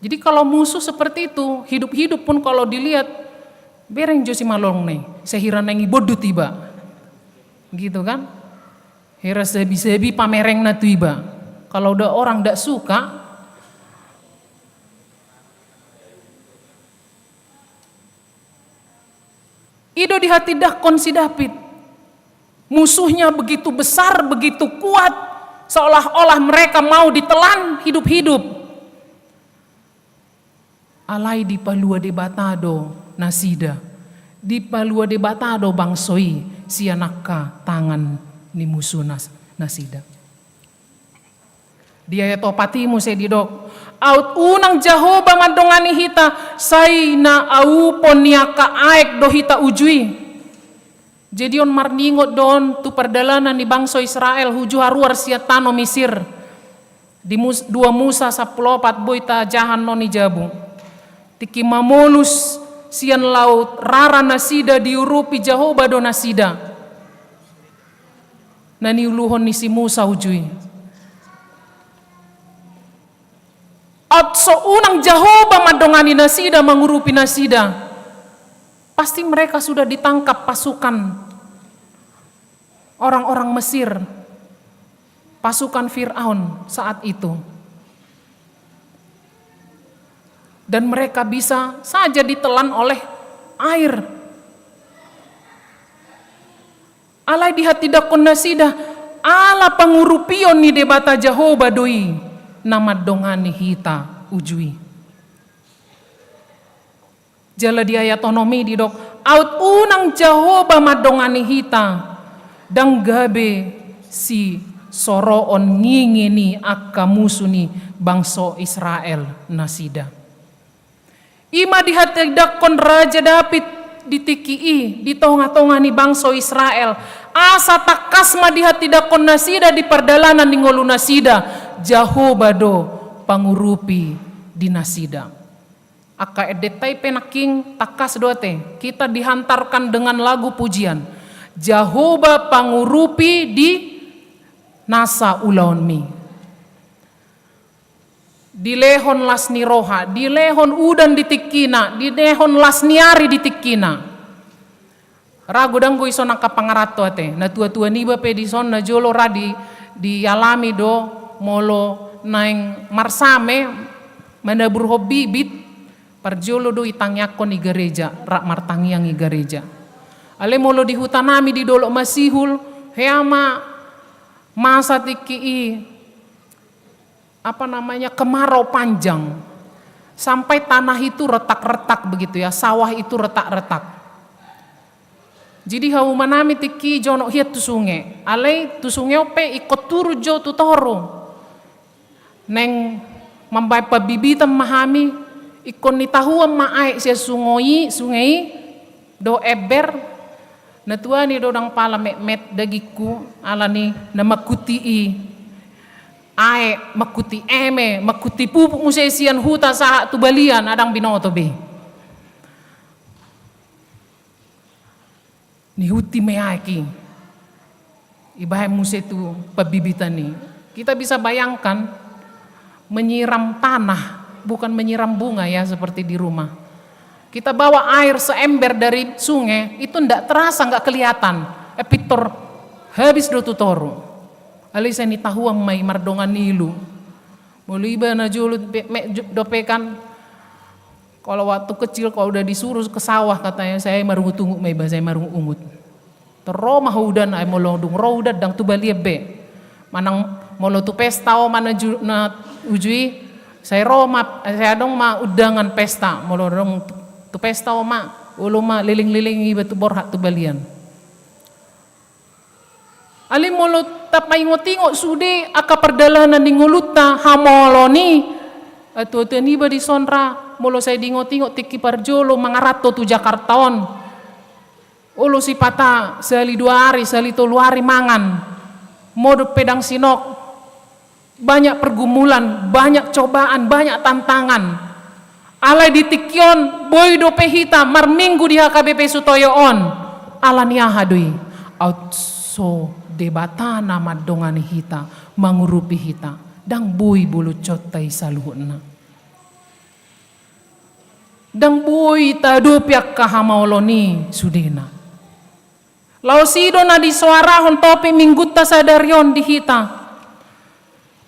Jadi kalau musuh seperti itu, hidup-hidup pun kalau dilihat, bereng jo simalongan i, sehira naeng ibondut iba. Gitu kan? Hira sebi-sebi pamerengna tu iba. Kalau udah orang ndak suka, i do dihatindangkon si David. Musuhnya begitu besar, begitu kuat, seolah-olah mereka mau ditelan hidup-hidup. Alai dipalua Debata do nasida. Dipalua Debata do bangso i sian angka tangan ni musu nas-, nasida. Di ayat opat i muse didok, aut unang Jahowa mandongani hita, sai na aupon ni angka aek do hita uju i. Jadi on marningot do on tu pardalanan ni bangso Israel uju haruar sian tano Misir. Di Mus-, dua Musa sampulu opat boi tajaha on i jabu. Tingki mamolus sian laut rara nasida diurupi Jahowa do nasida. Na niuluhon ni si Musa uju i. Aut so unang Jahowa mandongani nasida, mangurupi nasida, pasti mereka sudah ditangkap pasukan orang-orang Mesir, pasukan Firaun saat itu. Dan mereka bisa saja ditelan oleh air. Alai dihatindangkon nasida, ala pangurupion ni Debata Jahowa do i na mandongani hita uju i. Jala di ayat onom i didok, aut unang Jahowa mandongani hita, ndang gabe sisoroon ngingi ni angka musu ni bangso Israel nasida. I ma dihatindangkon Raja Daud di tingki i, di tonga-tonga ni bangso Israel. Asa tangkas ma dihatindangkon nasida di pardalanan ni ngolu nasida, Jahowa do pangurupi di nasida. Angka endenta i pe nangkin tangkas do ate, kita dihantarkan dengan lagu pujian. Jahowa pangurupi di nasa ulaonmi. Dilehon las ni roha, dilehon udan di tingkina, dilehon las ni ari di tingkina. Ra godang do dison angka pangaranto ate. Natua-tua niba pe dison najolo ra di, dialami do molo naeng marsame manaburhon bibit, parjolo do itangiangkon i gareja, rap martangiang i gareja. Alai molo di hutanami di Dolok Masihul, hea ma masa tingki i, apa namanya, kemarau panjang. Sampai tanah itu retak-retak begitu ya, sawah itu retak-retak. Jadi haumanami tingki jonok hian tu sunge. Alai tu sunge on pe ingkon turun jo tu toru. Naeng mambaen pambibitan ma hami, ingkon nitahuan ma aek sian sunge i, sunge i, dohot ember. Natuani do ndang pala metmet dagingku, alani na mangkuti i. Aek, mangkuti eme, mangkuti pupuk muse sian huta sahat tu balian, ndang binoto be. Nihuti ma aek i. Ibaen muse tu pambibitan i. Kita bisa bayangkan, menyiram tanah, bukan menyiram bunga ya, seperti di rumah. Kita bawa air seember dari sungai, itu ndak terasa, nggak kelihatan. Eh, pintor habis do tu toru. Alai sai nitahuan ma i mardongan ilu. Molo iba najolo pe, me, jo, dope kan, kalau waktu kecil, kalau udah disuruh ke sawah, katanya, saya marungut-ungut ma iba, saya marungut-ungut. Tor ro ma udan, ai molo dung ro udan ndang tu balian be. Manang molo tu pesta ho ma na ju-, na uju i, sai ro ma, sai adong ma undangan pesta. Molo dung tu pesta ho ma, olo ma leleng-leleng iba tu borhat tu balian. Alai molo tapaingot-ingot sude angka pardalanan ni ngolunta hamaolon i, atua-tua niba dison ra, molo sai diingot-ingot tingki parjolo mangaranto tu Jakarta on. Olo sipata sahali dua ari, sahali tolu ari mangan. Modom pe ndang sinok. Banyak pergumulan, banyak cobaan, banyak tantangan. Alai di tingki on, boi dope hita marminggu di H K B P Sutoyo on. Alani aha do i? Aut so Debata na mandongani hita, mangurupi hita. Ndang boi bolojonta i saluhutna. Ndang boi taadopi angka hamaolon i sudena. Laos i do na disoarahon topik minggunta sadari on di hita.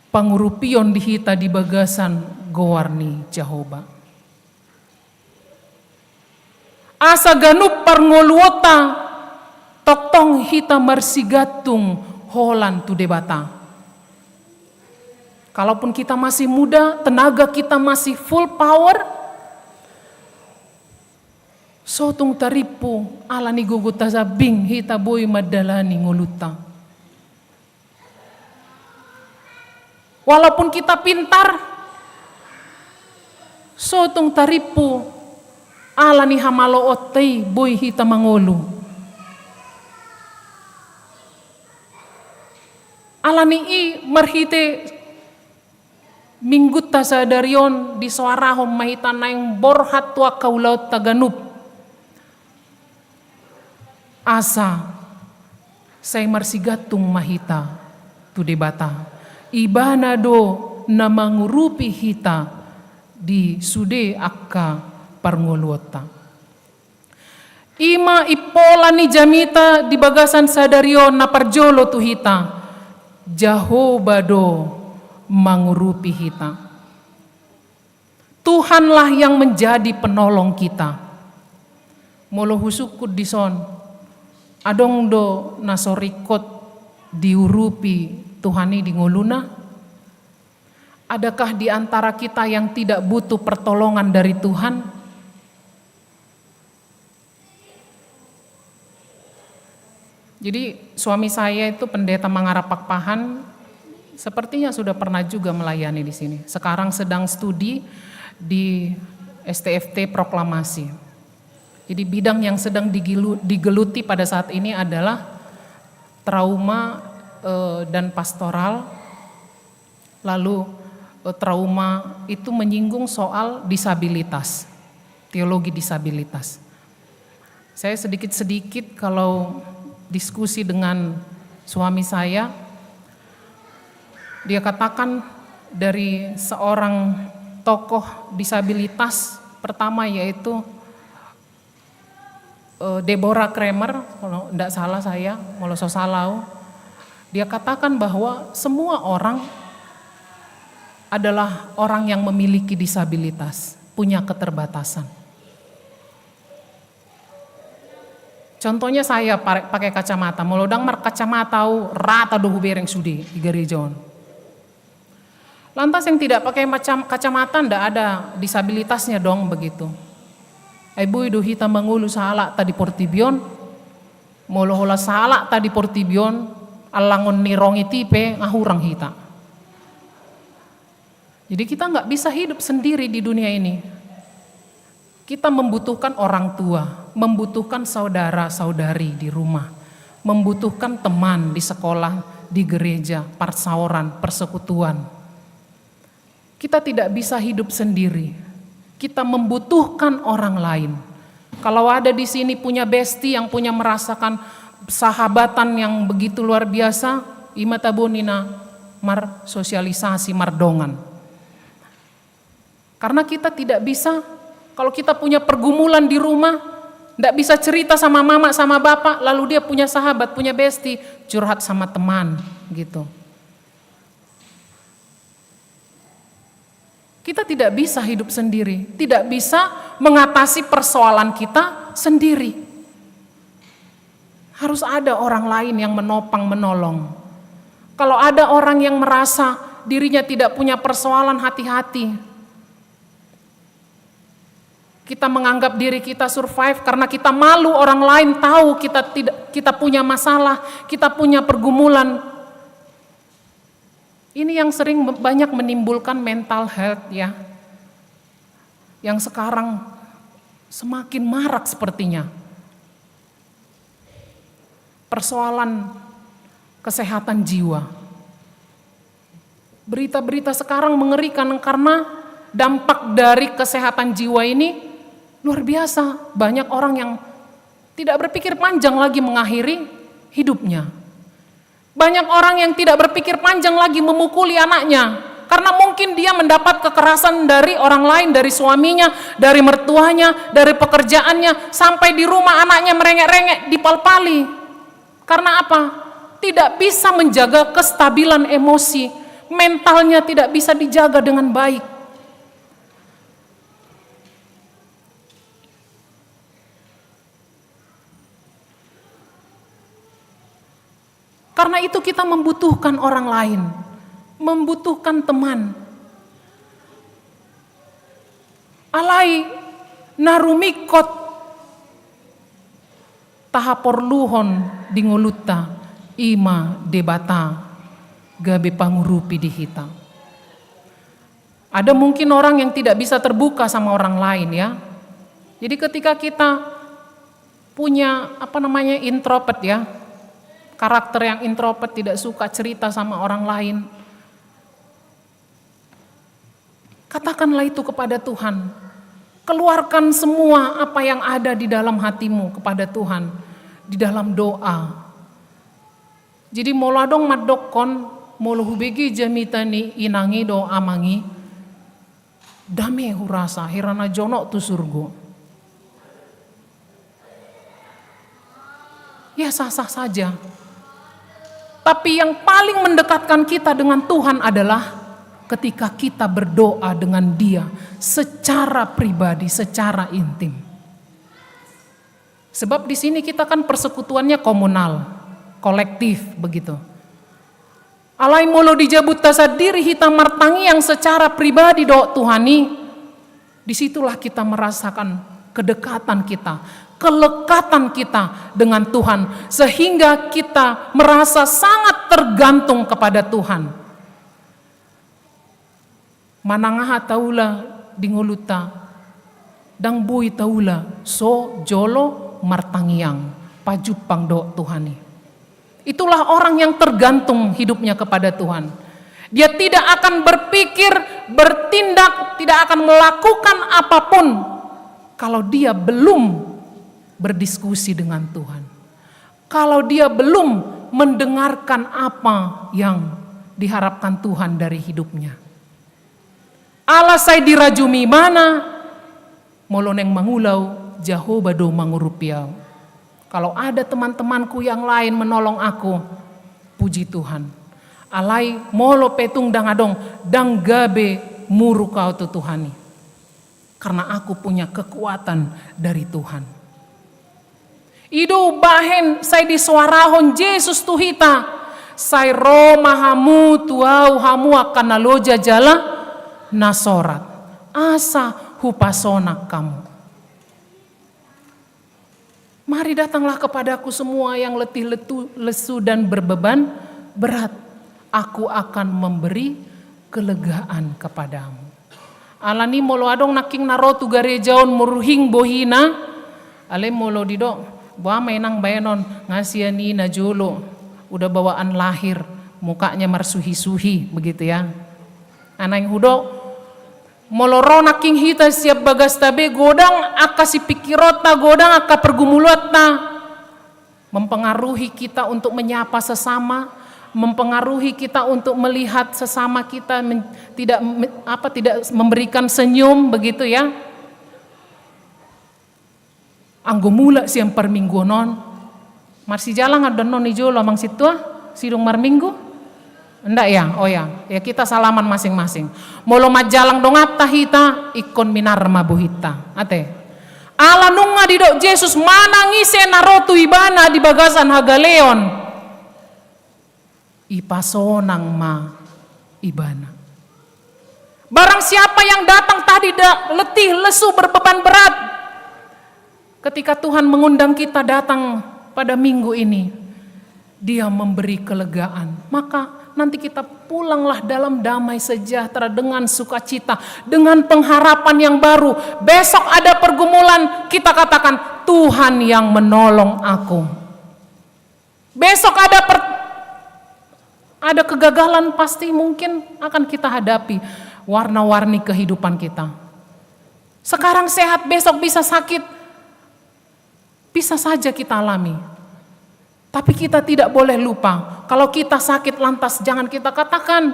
Pangurupion di hita di bagasan goar ni Jahowa. Asa ganup parngoluonta tongtong hita marsigantung holan tu Debata. Kalaupun kita masih muda, tenaga kita masih full power, so tung tarimpu ala ni gogo tajambing hita boi mandalani ngolunta. Walaupun kita pintar, so tung tarimpu ala ni hamaloonta i boi hita mangolu. Ala ni i marhite minggunta sadari on disoarahon ma hita naeng borhat tu angka ulaonta ganup. Asa sai marsigantung ma hita tu Debata. Ibana do na mangurupi hita di sude angka parngoluonta. I ma impola ni jamita di bagasan sadari on na parjolo tu hita, Jahowa do mangurupi hita. Tuhanlah yang menjadi penolong kita. Molo husungkun dison, adong do na so ringkot diurupi Tuhan i di ngoluna? Adakah di antara kita yang tidak butuh pertolongan dari Tuhan? Jadi, suami saya itu pendeta Mangara Pakpahan, sepertinya sudah pernah juga melayani di sini. Sekarang sedang studi di S T F T Proklamasi. Jadi, bidang yang sedang digilu-, digeluti pada saat ini adalah trauma, eh, dan pastoral. Lalu, eh, trauma itu menyinggung soal disabilitas, teologi disabilitas. Saya sedikit-sedikit kalau diskusi dengan suami saya, dia katakan dari seorang tokoh disabilitas pertama, yaitu eh, Deborah Kramer, kalau ndak salah saya, molo so salah au, dia katakan bahwa semua orang adalah orang yang memiliki disabilitas, punya keterbatasan. Contohnya saya pare-, pakai kacamata, molo ndang markacamata au, rata do hubereng sude di gereja on. Lantas yang tidak pakai macam kacamata ndak ada disabilitasnya dong begitu. Ai boi do hita mangolu sahalakta di portibi on, molo holan sahalakta di portibi on, allangon ni rong i pe nga hurang hita. Jadi kita nggak bisa hidup sendiri di dunia ini. Kita membutuhkan orang tua, membutuhkan saudara-saudari di rumah, membutuhkan teman di sekolah, di gereja, parsaoran, persekutuan. Kita tidak bisa hidup sendiri. Kita membutuhkan orang lain. Kalau ada di sini punya besti yang punya merasakan sahabatan yang begitu luar biasa, i ma tabo ninna marsosialisasi, mardongan. Karena kita tidak bisa, kalau kita punya pergumulan di rumah, ndak bisa cerita sama mama, sama bapak, lalu dia punya sahabat, punya besti, curhat sama teman, gitu. Kita tidak bisa hidup sendiri, tidak bisa mengatasi persoalan kita sendiri. Harus ada orang lain yang menopang, menolong. Kalau ada orang yang merasa dirinya tidak punya persoalan, hati-hati. Kita menganggap diri kita survive karena kita malu orang lain tahu kita tidak, kita punya masalah, kita punya pergumulan. Ini yang sering me-, banyak menimbulkan mental health, ya. Yang sekarang semakin marak sepertinya. Persoalan kesehatan jiwa. Berita-berita sekarang mengerikan karena dampak dari kesehatan jiwa ini luar biasa. Banyak orang yang tidak berpikir panjang lagi mengakhiri hidupnya. Banyak orang yang tidak berpikir panjang lagi memukuli anaknya. Karena mungkin dia mendapat kekerasan dari orang lain, dari suaminya, dari mertuanya, dari pekerjaannya, sampai di rumah anaknya merengek-rengek, dipal-pali. Karena apa? Tidak bisa menjaga kestabilan emosi, mentalnya tidak bisa dijaga dengan baik. Karena itu kita membutuhkan orang lain. membutuhkan teman. Alai na rumingkot tahaporluhon di ngolunta, i ma Debata gabe pangurupi di hita. Ada mungkin orang yang tidak bisa terbuka sama orang lain, ya. Jadi ketika kita punya, apa namanya, introvert, ya, karakter yang introvert, tidak suka cerita sama orang lain, katakanlah itu kepada Tuhan. Keluarkan semua apa yang ada di dalam hatimu kepada Tuhan di dalam doa. Jadi molo adong mandokkon, molo hubege jamita ni inang i dohot amang i, dame hurasa, hira na jonok tu surgo. Ya, sah-sah saja. Tapi yang paling mendekatkan kita dengan Tuhan adalah ketika kita berdoa dengan Dia secara pribadi, secara intim. Sebab di sini kita kan persekutuannya komunal, kolektif begitu. Alai molo di jabunta sandiri hita martangiang secara pribadi dohot Tuhan i, disitulah kita merasakan kedekatan kita, kelekatan kita dengan Tuhan, sehingga kita merasa sangat tergantung kepada Tuhan. Manang aha taula di ngolunta, ndang boi taula so jolo martangiang, pajumpang dohot Tuhan i. Itulah orang yang tergantung hidupnya kepada Tuhan. Dia tidak akan berpikir, bertindak, tidak akan melakukan apapun kalau dia belum berdiskusi dengan Tuhan. Kalau dia belum mendengarkan apa yang diharapkan Tuhan dari hidupnya. Ala sai dirajumi ibana, molo naeng mangula au, Jahowa do mangurupi au. Kalau ada teman-temanku yang lain menolong aku, puji Tuhan. Alai molo pe tung ndang adong, ndang gabe muruk au tu Tuhan i. Karena aku punya kekuatan dari Tuhan. I do umbahen sai disoarahon Jesus tu hita, sai ro ma hamu tu Ahu, hamu angka na loja jala na sorat, asa hupasonang hamu. Mari datanglah kepadaku semua yang letih letu, lesu dan berbeban berat, Aku akan memberi kelegaan kepadamu. Alani molo adong nangkin na ro tu gareja on muruhing bohina, alai molo didok, boha ma inang baenon, nga sian i na jolo, udah bawaan lahir, mukanya marsuhi-suhi, begitu ya. Naeng hudok, molo ro nangkin hita sian bagasta be, godang angka sipingkironta, godang angka pergumulanta, mempengaruhi kita untuk menyapa sesama, mempengaruhi kita untuk melihat sesama kita men-, tidak me-, apa, tidak memberikan senyum, begitu ya. Anggo mulak sian parmingguon on, marsijalang do annon i jolo amang sintua, sidung marminggu? Ndak ya? Oh ya, ya kita salaman masing-masing. Molo manjalang donganta hita, ingkon minar ma bohinta. Ate. Ala nunga didok Jesus manang ise na ro tu ibana di bagasan hagaleon, ipasonang ma ibana. Barang siapa yang datang tadi da-, letih, lesu, berbeban berat, ketika Tuhan mengundang kita datang pada minggu ini, Dia memberi kelegaan. Maka nanti kita pulanglah dalam damai sejahtera, dengan sukacita, dengan pengharapan yang baru. Besok ada pergumulan, kita katakan, "Tuhan yang menolong aku." Besok ada per-, ada kegagalan, pasti mungkin akan kita hadapi warna-warni kehidupan kita. Sekarang sehat, besok bisa sakit. Bisa saja kita alami. Tapi kita tidak boleh lupa, kalau kita sakit lantas jangan kita katakan,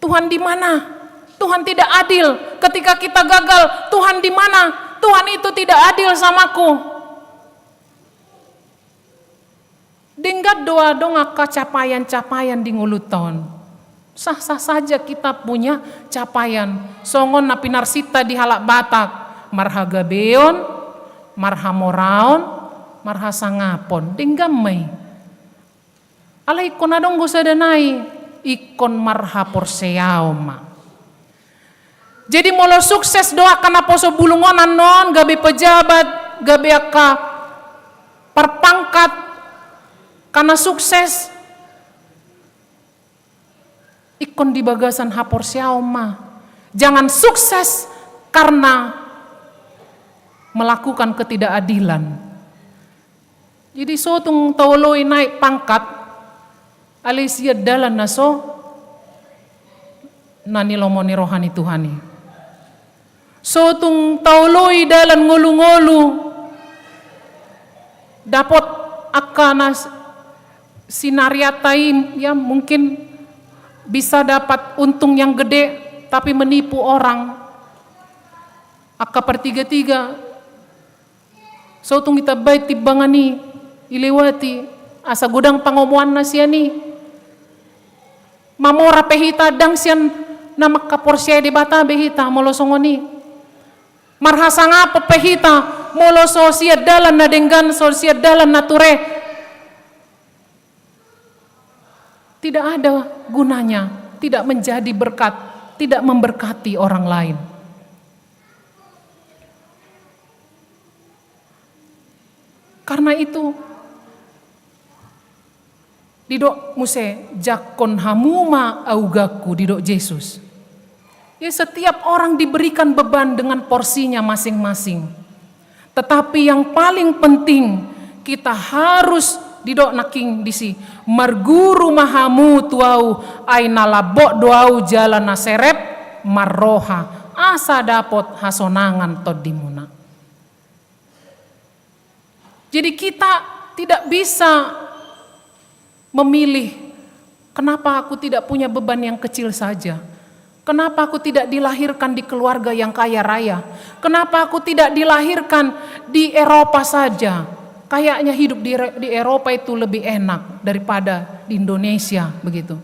"Tuhan di mana? Tuhan tidak adil." Ketika kita gagal, "Tuhan di mana? Tuhan itu tidak adil samaku." Denggan do adong angka capaian-capaian di ngolunta on. Sah-sah saja kita punya capaian. Songon na pinarsinta di halak Batak, marhagabeon, marhamoraon, marhasangapon. Denggan ma i. Alai ingkon adong do sada nai, ingkon marhaporseaon ma. Jadi molo sukses do angka naposo bulung on annon, gabe pejabat, gabe angka parpangkat, karena sukses, ingkon di bagasan haporseaon ma. Jangan sukses karena melakukan ketidakadilan. Jadi so tung taoloi naek pangkat, alai sian dalan na so na nilomo ni roha ni Tuhan i. So tung taoloi dalan ngolu-ngolu, dapot angka na s-, sinariata i, ya mungkin bisa dapat untung yang gede, tapi menipu orang. Angka partiga-tiga, so tung ditambai timbangan i, dilewati, asa godang pangomoanna sian i. Mamora pe hita, ndang sian na mangkaporseai Debata be hita molo songon i. Marhasangapon pe hita molo so sian dalan na denggan, so sian dalan na ture. Tidak ada gunanya, tidak menjadi berkat, tidak memberkati orang lain. Karena itu, didok muse, jangkon hamu ma augangku, didok Jesus. Ya, setiap orang diberikan beban dengan porsinya masing-masing. Tetapi yang paling penting, kita harus, didok nangkin disi, marguru ma hamu tu ahu, ai na lambok do ahu jala na serep marroha, asa dapot hasonangan tondimuna. Jadi kita tidak bisa memilih, kenapa aku tidak punya beban yang kecil saja? Kenapa aku tidak dilahirkan di keluarga yang kaya raya? Kenapa aku tidak dilahirkan di Eropa saja? Kayaknya hidup di Re-, di Eropa itu lebih enak daripada di Indonesia, begitu.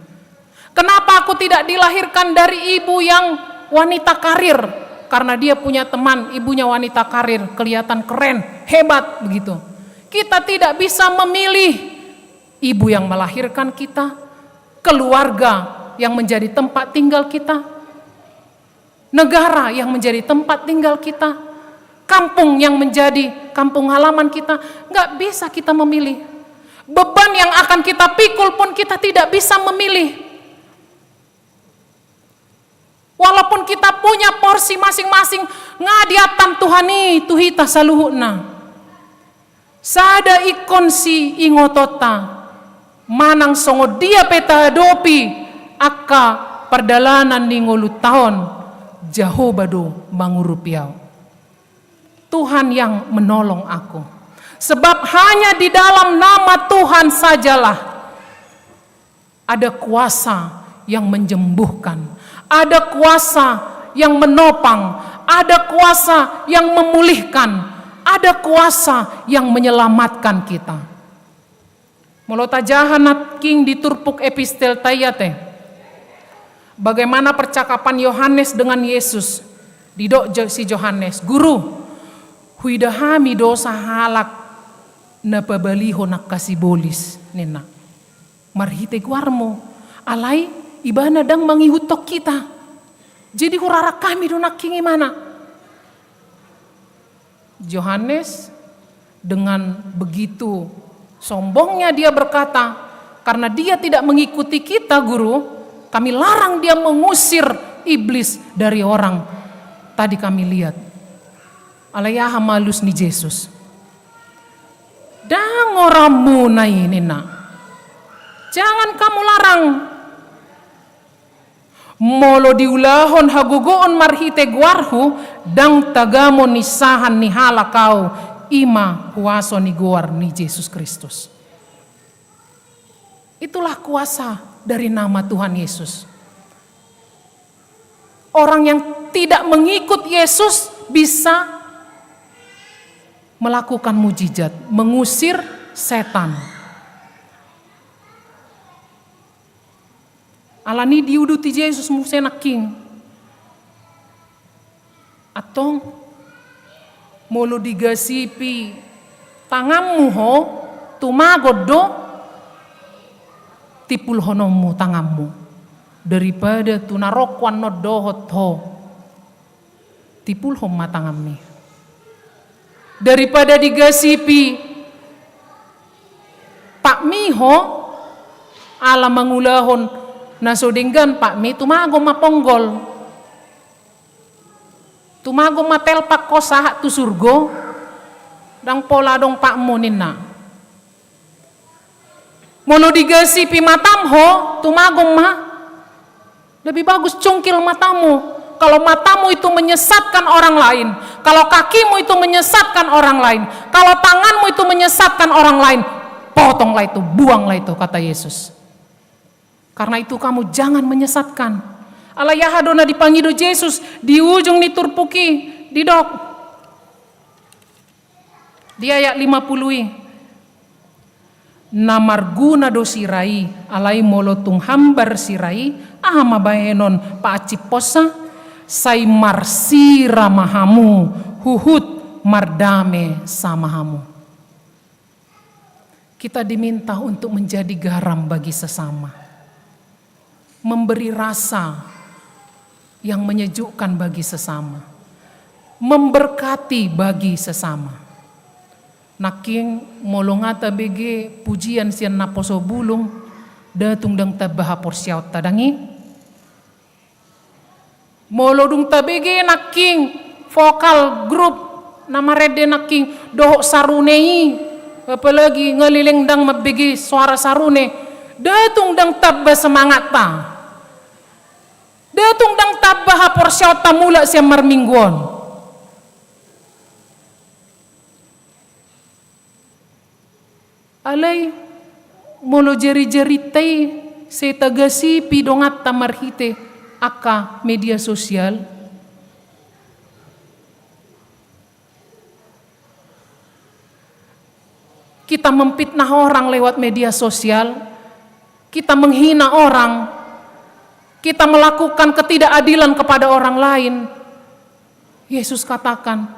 Kenapa aku tidak dilahirkan dari ibu yang wanita karir? Karena dia punya teman, ibunya wanita karir, kelihatan keren, hebat, begitu. Kita tidak bisa memilih ibu yang melahirkan kita, keluarga yang menjadi tempat tinggal kita, negara yang menjadi tempat tinggal kita, kampung yang menjadi kampung halaman kita. Nggak bisa kita memilih. Beban yang akan kita pikul pun kita tidak bisa memilih. Walaupun kita punya porsi masing-masing, nga diattan Tuhan i tu hita saluhutna. Sada ingkon siingotonta, manang songon dia pe tahadopi angka pardalanan ni ngolunta on, Jahowa do mangurupi ahu. Tuhan yang menolong aku. Sebab hanya di dalam nama Tuhan sajalah ada kuasa yang menyembuhkan, ada kuasa yang menopang, ada kuasa yang memulihkan, ada kuasa yang menyelamatkan kita. Molo tajaha nangkin di turpuk epistelta i ate, bagaimana percakapan Yohanes dengan Yesus? Didok Jo-, si Johannes, "Guru, huida hami do sahalak na pabalihon angka sibolis," ninna, "marhite goarmu. Alai ibana ndang mangihuthon hita. Jadi hurarang hami do nangkin ibana." Johannes dengan begitu sombongnya dia berkata, "Karena dia tidak mengikuti kita, Guru, kami larang dia mengusir iblis dari orang tadi kami lihat." Alai aha malus ni Jesus? "Ndang goarmuna i," ninna. "Jangan kamu larang. Molo diulahon hagogoon marhite goarhu, ndang tagamon insahan ni halak ahu, i ma huaso ni goar ni Jesus Kristus." Itulah kuasa dari nama Tuhan Yesus. Orang yang tidak mengikut Yesus bisa melakukan mujizat, mengusir setan. Alani i diuduti Jesus muse nangkin, "Antong, molo digasipi tanganmu ho, tumagon do timpulhononmu tanganmu. Daripada tu na rongko annon dohot ho, tipulhon ma tanganmi. Daripada digasipi patmi ho, ala mangulahon na so denggan patmi, tumagon ma ponggol. Tumagon ma telpak ho sahat tu surgo, ndang pola adong patmu ninna. Molo digasipi matam ho, tumagon ma. Lebih bagus cungkil matamu. Kalau matamu itu menyesatkan orang lain, kalau kakimu itu menyesatkan orang lain, kalau tanganmu itu menyesatkan orang lain, potonglah itu, buanglah itu, kata Yesus. Karena itu kamu jangan menyesatkan. Alai aha do na dipangido Jesus di ujung ni turpuk i, didok di ayat lima puluh i. Na marguna do sira i, alai molo tung hambar sira i, aha ma bahenon paancihonsa? Sai marsira ma hamu, huhut mardame sama hamu. Kita diminta untuk menjadi garam bagi sesama, memberi rasa yang menyejukkan bagi sesama, memberkati bagi sesama. Nangkin molo nga tabege pujian sian naposo bulung, nda tung ndang tamba haporseaonta, ndang i? Molo dung tabege nangkin vokal grup na marende nangkin dohot sarune i, apalagi nga leleng ndang mambege soara sarune, nda tung ndang tamba semangatta. Nda tung ndang tamba haporseaonta mulak sian marminggu on. Alai molo jari-jarinta i sai tagasipi donganta marhite angka media sosial, kita memfitnah orang lewat media sosial, kita menghina orang, kita melakukan ketidakadilan kepada orang lain, Yesus katakan,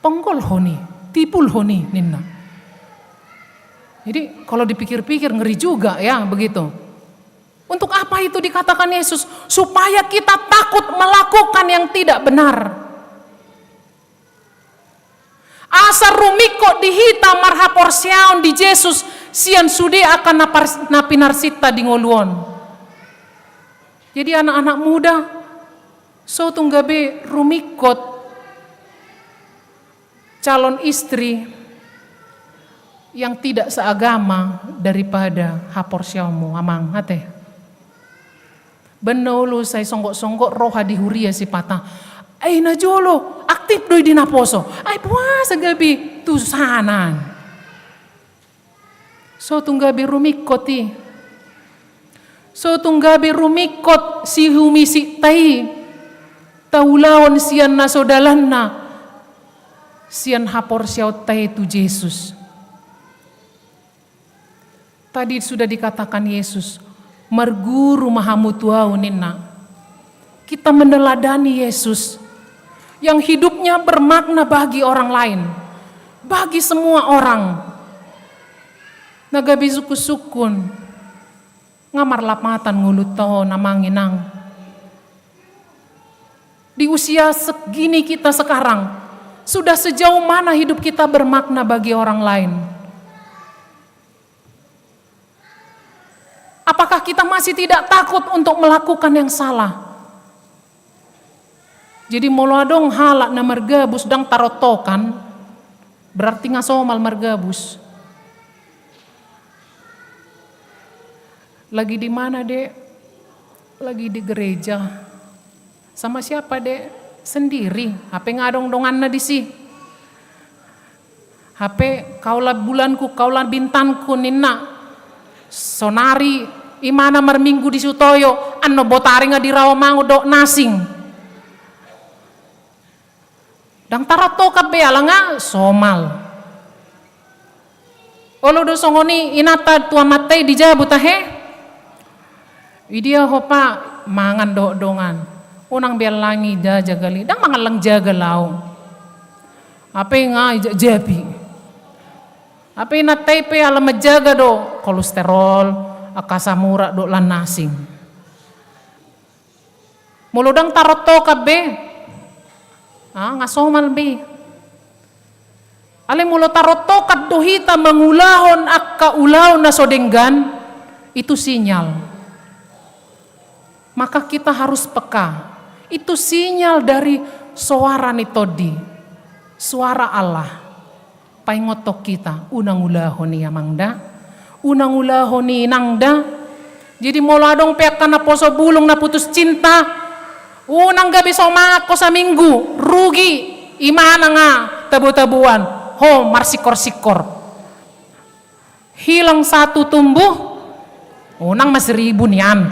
"Ponggolhon i, tipulhon i," ninna. Jadi, kalau dipikir-pikir, ngeri juga, ya, begitu. Untuk apa itu dikatakan Yesus? Supaya kita takut melakukan yang tidak benar. Asa rumingkot di hita marhaporseaon di Jesus sian sude angka na par-, na pinarsinta di ngolu on. Jadi, anak-anak muda, so tung gabe rumingkot calon istri yang tidak seagama daripada haporseaonmu, amang, ate? Baen na olo sai songgop-songgop roha di huria sipata, "Ai najolo aktif do i di naposo, ai boasa gabe tusanan?" So tung gabe rumingkot i. So tung gabe rumingkot sihumisikta i taulahon sian na so dalanna sian haporseaonta i tu Jesus. Tadi sudah dikatakan Yesus, "Marguru ma hamu tu Ahu," ninna. Kita meneladani Yesus yang hidupnya bermakna bagi orang lain, bagi semua orang. Na gabe sungkun-sungkun, nga marlapatan ngolunta on, amang inang. Di usia segini kita sekarang, sudah sejauh mana hidup kita bermakna bagi orang lain? Apakah kita masih tidak takut untuk melakukan yang salah? Jadi, molo adong halak na margabus ndang tarontokan, berarti nga somal margabus. Lagi di mana, Dek? Lagi di gereja. Sama siapa, Dek? Sendiri. Hape nga adong donganna disi. Hape kaula bulanku, kaula bintangku ninna. Sonari imana marminggu di Sutoyo, annon botari nga di Rawamangun dohot Nasing. Ndang tarontokan be, ala nga somal. Olo do songon i inanta tu amanta i di jabu tahe. Idia ho, Pa, mangan dohot dongan. Unang be allangi da jagal i, ndang mangallang jagal au. Hape nga ijak jabi. Hape inanta i pe ala manjaga do kolesterol, angka asam urat dohot lan Nasing. Molo ndang tarontokan be, ah, nga somal be. Alai molo tarontokan do hita mangulahon angka ulaon na so denggan, itu sinyal. Maka kita harus peka. Itu sinyal dari soara ni Tondi, suara Allah. Paingothon hita, unang ulahon i amang da, unang ulahon i inang da. Jadi molo adong pe angka naposo bulung na putus cinta, unang gabe somangat ho saminggu, rugi, imana nga tabo-taboan, ho marsikkor-sikkor. Hilang satu tumbuh, unang ma seribu nian.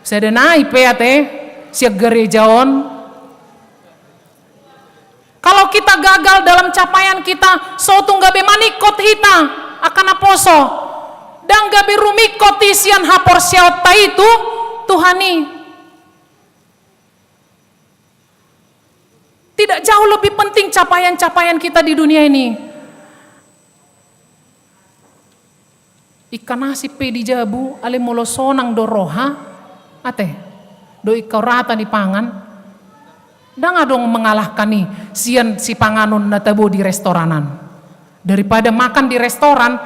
Sada nai pe ate, sian gareja on. Kalau kita gagal dalam capaian kita, so tung gabe maningkot hita angka naposo, ndang gabe rumingkot i sian haporseaonta i tu Tuhan i. Tidak jauh lebih penting capaian-capaian kita di dunia ini. Ingkon asing pe di jabu, alai molo sonang do roha, ate, do ingkon rata dipangan, ndang adong mengalahkan i sian sipanganon na tabo di restoranan. Daripada makan di restoran,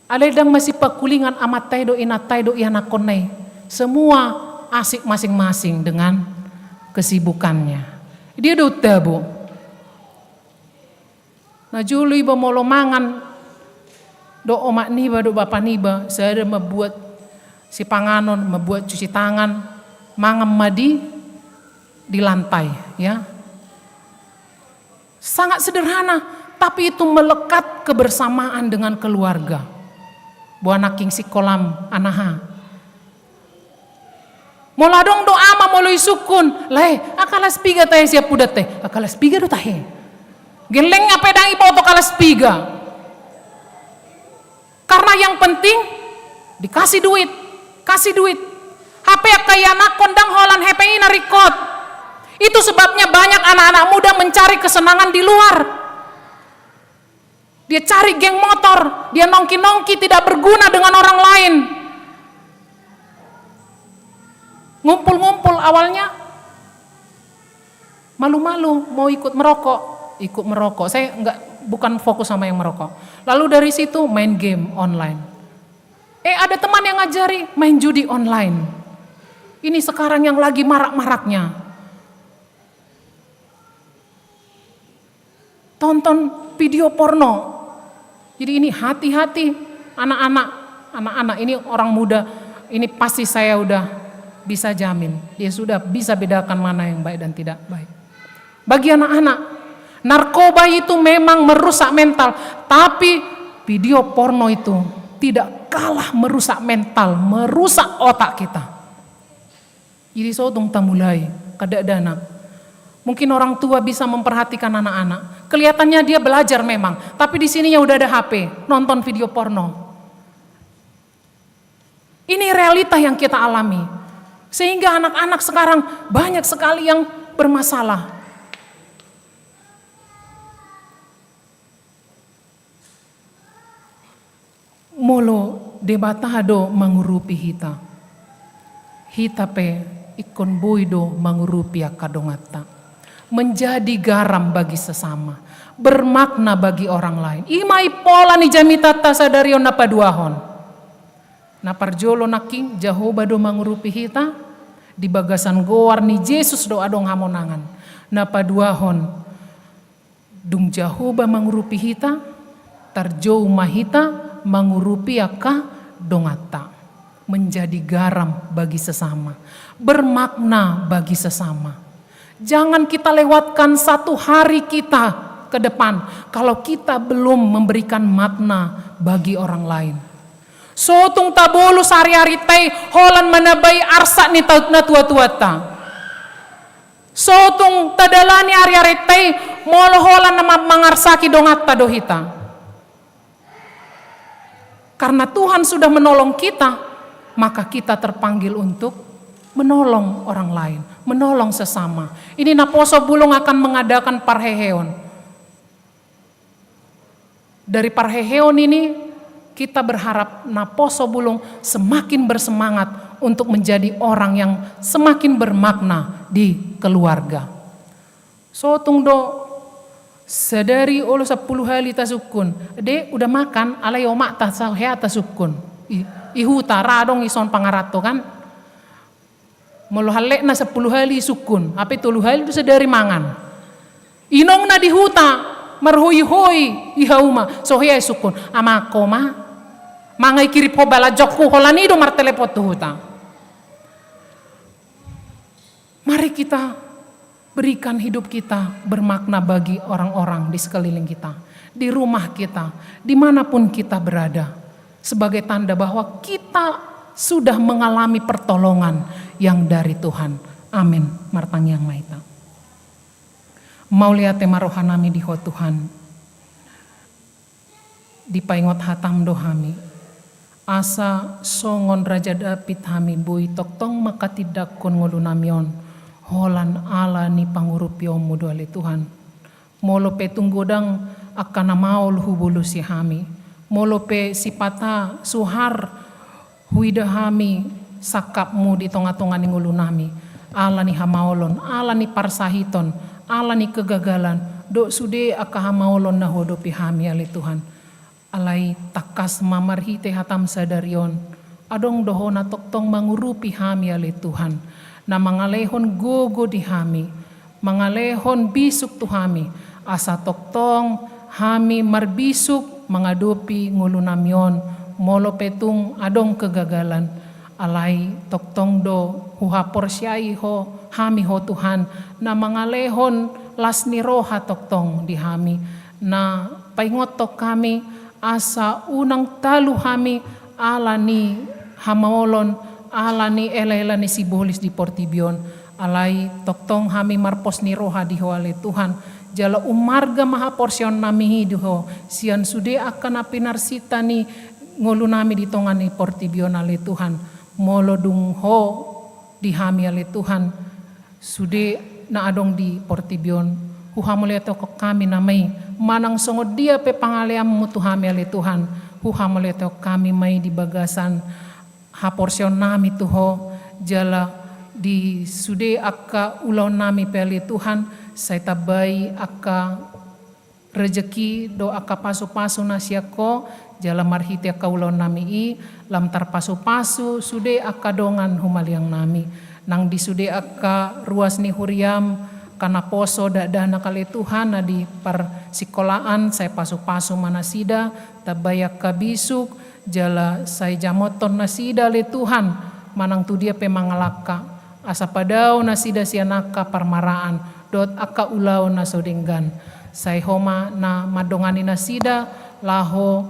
alai ndang masipangkulingan amanta i do inanta i do ianakhonna i. Semua asik masing-masing dengan kesibukannya. Dia do tabo. Na jolo iba molo mangan dohot omak niba dohot bapa niba, sada mambuat sipanganon, mambuat cuci tangan, mangan ma di, di lantai, ya. Sangat sederhana, tapi itu melekat kebersamaan dengan keluarga. Boha nangkin sikolam anaha. Molo adong do ama molo isungkun, lae, a kalas piga tahe sian pudanta i? A kalas piga do tahe. Gellengna pe ndang iboto kalas piga. Karena yang penting dikasih duit, kasih duit. Hape angka ianakhon ndang holan hepeng i na ringkot. Itu sebabnya banyak anak-anak muda mencari kesenangan di luar. Dia cari geng motor, dia nongki-nongki tidak berguna dengan orang lain. Ngumpul-ngumpul awalnya malu-malu mau ikut merokok, ikut merokok. Saya nggak, bukan fokus sama yang merokok. Lalu dari situ main game online. Eh, ada teman yang ngajari main judi online. Ini sekarang yang lagi marak-maraknya. Tonton video porno. Jadi ini hati-hati anak-anak, anak-anak ini orang muda, ini pasti saya udah bisa jamin. Dia sudah bisa bedakan mana yang baik dan tidak baik. Bagi anak-anak, narkoba itu memang merusak mental, tapi video porno itu tidak kalah merusak mental, merusak otak kita. Jadi so tung tamulai, angka dakdanak. Mungkin orang tua bisa memperhatikan anak-anak. Kelihatannya dia belajar memang, tapi di sininya udah ada H P, nonton video porno. Ini realita yang kita alami. Sehingga anak-anak sekarang banyak sekali yang bermasalah. Molo Debata do mangurupi hita, hita pe ingkon boi do mangurupi angka donganta. Menjadi garam bagi sesama, bermakna bagi orang lain. I ma impola ni jamitanta sadari on na paduahon. Na parjolo nangkin Jahowa do mangurupi hita, di bagasan goar ni Jesus do adong hamonangan. Na paduahon, dung Jahowa mangurupi hita, tarjou ma hita mangurupi angka donganta. Menjadi garam bagi sesama, bermakna bagi sesama. Jangan kita lewatkan satu hari kita ke depan kalau kita belum memberikan makna bagi orang lain. So tung tabolus ari-arinta i holan manambai arsak ni ta-, natua-tuanta. So tung tadalani ari-arinta i molo holan na ma-, mangarsaki donganta do hita. Karena Tuhan sudah menolong kita, maka kita terpanggil untuk menolong orang lain, menolong sesama. Ini naposo bulung akan mengadakan parheheon. Dari parheheon ini, kita berharap naposo bulung semakin bersemangat untuk menjadi orang yang semakin bermakna di keluarga. Sotung do sadari olo sampulu hali tasungkun, de udah makan, alai omakta so hea tasungkun. I, i huta ra adong ison pangaranto kan. Molo hallekna sampulu hali sungkun, hape tolu hali do sadari mangan. Inongna di huta, marhoihoi i hauma, so hea i sungkun. Amangko ma, mangaikirip ho balajokku, holan i do martelepon tu huta. Mari kita berikan hidup kita bermakna bagi orang-orang di sekeliling kita, di rumah kita, dimanapun kita berada, sebagai tanda bahwa kita sudah mengalami pertolongan yang dari Tuhan. Amin. Martangiang ma hita. Mauliate ma rohanami di Ho Tuhan. Dipaingot hatam do hami, asa songon Raja Daud hami boi tongtong manghatindanghon ngolunami on, holan ala ni pangurupionmu do ale Tuhan. Molo pe tung godang angka na maol hubolosi hami, molo pe sipata suhar huida hami sangkapmu di tonga-tonga ni ngolunami, ala ni hamaolon, ala ni parsahiton, ala ni kegagalan, dohot sude angka hamaolon na huadopi hami ale Tuhan. Alai tangkas ma marhite hatam sadari on, adong do Ho na tongtong mangurupi hami ale Tuhan, na mangalehon gogo di hami, mangalehon bisuk tu hami, asa tongtong hami marbisuk mangadopi ngolunami on, molo pe tung adong kegagalan. Alai tongtong do huhaporseai Ho, hami Ho Tuhan, na mangalehon las ni roha tongtong di hami, na paingothon hami, asa unang talu hami ala ni hamaolon, ala ni ela-ela ni sibolis di portibi on. Alai tongtong hami marpos ni roha di Ho ale Tuhan, jala umarga ma haporseaonnami i di Ho, sian sude angka na pinarsinta ni ngolunami di tonga ni portibi on ale Tuhan. Molo dung Ho di hami ale Tuhan, sude na adong di portibi on, huhamauliatehon hami nama i, manang songon dia pe pangaleanmu tu hami ale Tuhan, huhamauliatehon hami ma i di bagasan haporseaonnami tu Ho, jala di sude angka ulaonnami pe ale Tuhan, sai tambai angka rejeki dohot angka pasu-pasu na sian Ho, jala marhite angka ulaonnami i, lam tarpasu-pasu sude angka dongan humaliangnami. Nang di sude angka ruas ni huriam, angka naposo dakdanak ale Tuhan, na di parsikolaan, sai pasu-pasu ma nasida, tambai angka bisuk, jala sai jamothon nasida ale Tuhan, manang tu dia pe mangalangka, asa padao nasida sian angka parmaraan, dohot angka ulaon na so denggan. Sai Ho ma na mandongani nasida, laho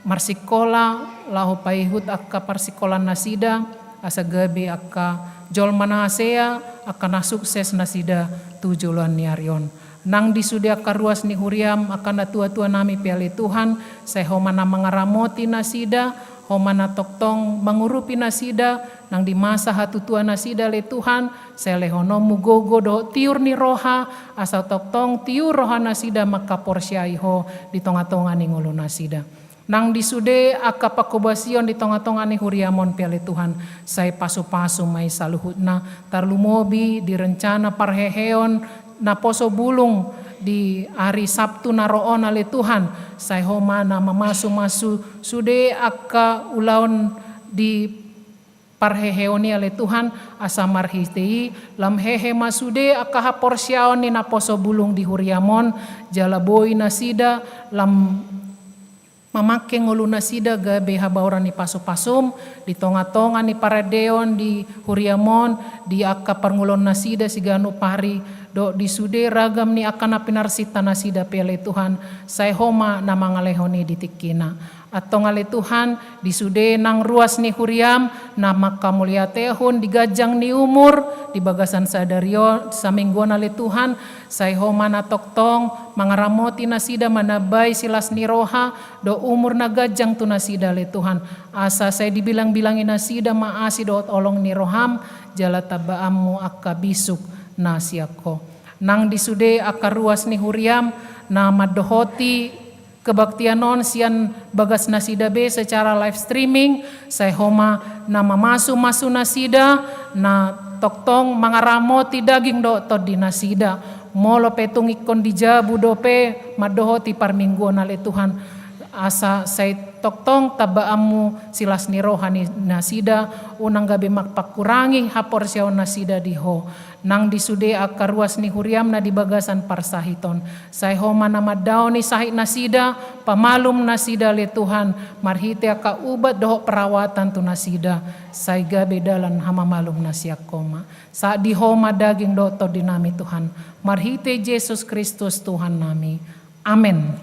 marsikola, laho paihut angka parsikolaan nasida, asa gabe angka jolma na hasea, angka na sukses nasida tu joloan ni ari on. Nang di sude angka ruas ni huriam, angka natua-tuanami pe ale Tuhan, sai Ho ma na mangaramoti nasida, Ho ma na tongtong mangurupi nasida, nang di masa hatutuanasida ale Tuhan, sai lehononmu gogo dohot tiur ni roha, asa tongtong tiur rohanasida manghaporseai Ho di tonga-tonga ni ngolunasida. Nang di sude angka panghobasion di tonga-tonga ni huriam on pe ale Tuhan, sai pasu-pasu ma i saluhutna, tarlumobi di rencana parheheon naposo bulung di ari Sabtu na ro on ale Tuhan, sai Ho ma na mamasu-masu sude angka ulaon di parheheon i ale Tuhan, asa marhite i lam hehe ma sude angka haporseaon ni naposo bulung di huriam on, jala boi nasida lam mamangke ngolunasida gabe habaoran ni pasu-pasum, di tonga-tonga ni parandeon di huriam on, di angka parngoluonnasida siganup ari, dohot di sude ragam ni angka na pinarsintanasida pe ale Tuhan, sai Ho ma na mangalehon i di tingkina. Antong ale Tuhan, di sude nang ruas ni huriam, na manghamauliatehon di ganjang ni umur, di bagasan sadari on, saminggu on ale Tuhan, sai Ho ma na tongtong mangaramoti nasida manambai silas ni roha, dohot umur na ganjang tu nasida ale Tuhan. Asa sai dibilang-bilangi nasida ma asi dohot holong ni roham, jala tambaanmu angka bisuk na sian Ho. Nang di sude angka ruas ni huriam, na mandohoti kebaktian on sian bagas nasida be secara live streaming, sai Ho ma na mamasu-masu nasida, na tongtong mangaramoti daging dohot tondi nasida. Molo pe tung ingkon di jabu dope mandohoti parmingguon ale Tuhan, asa sai tongtong tambaanmu silas ni roha ni nasida, unang gabe mangkurangi haporseaon nasida di Ho. Nang di sude angka ruas ni huriam na di bagasan parsahit on, sai Ho ma na mandaoni sahit nasida, pamalum nasida ale Tuhan, marhite angka ubat dohot perawatan tu nasida, sai gabe dalan hamamalumna sian Ho ma. Sahat di Ho ma daging dohot tondi nami Tuhan, marhite Jesus Kristus Tuhan nami. Amen.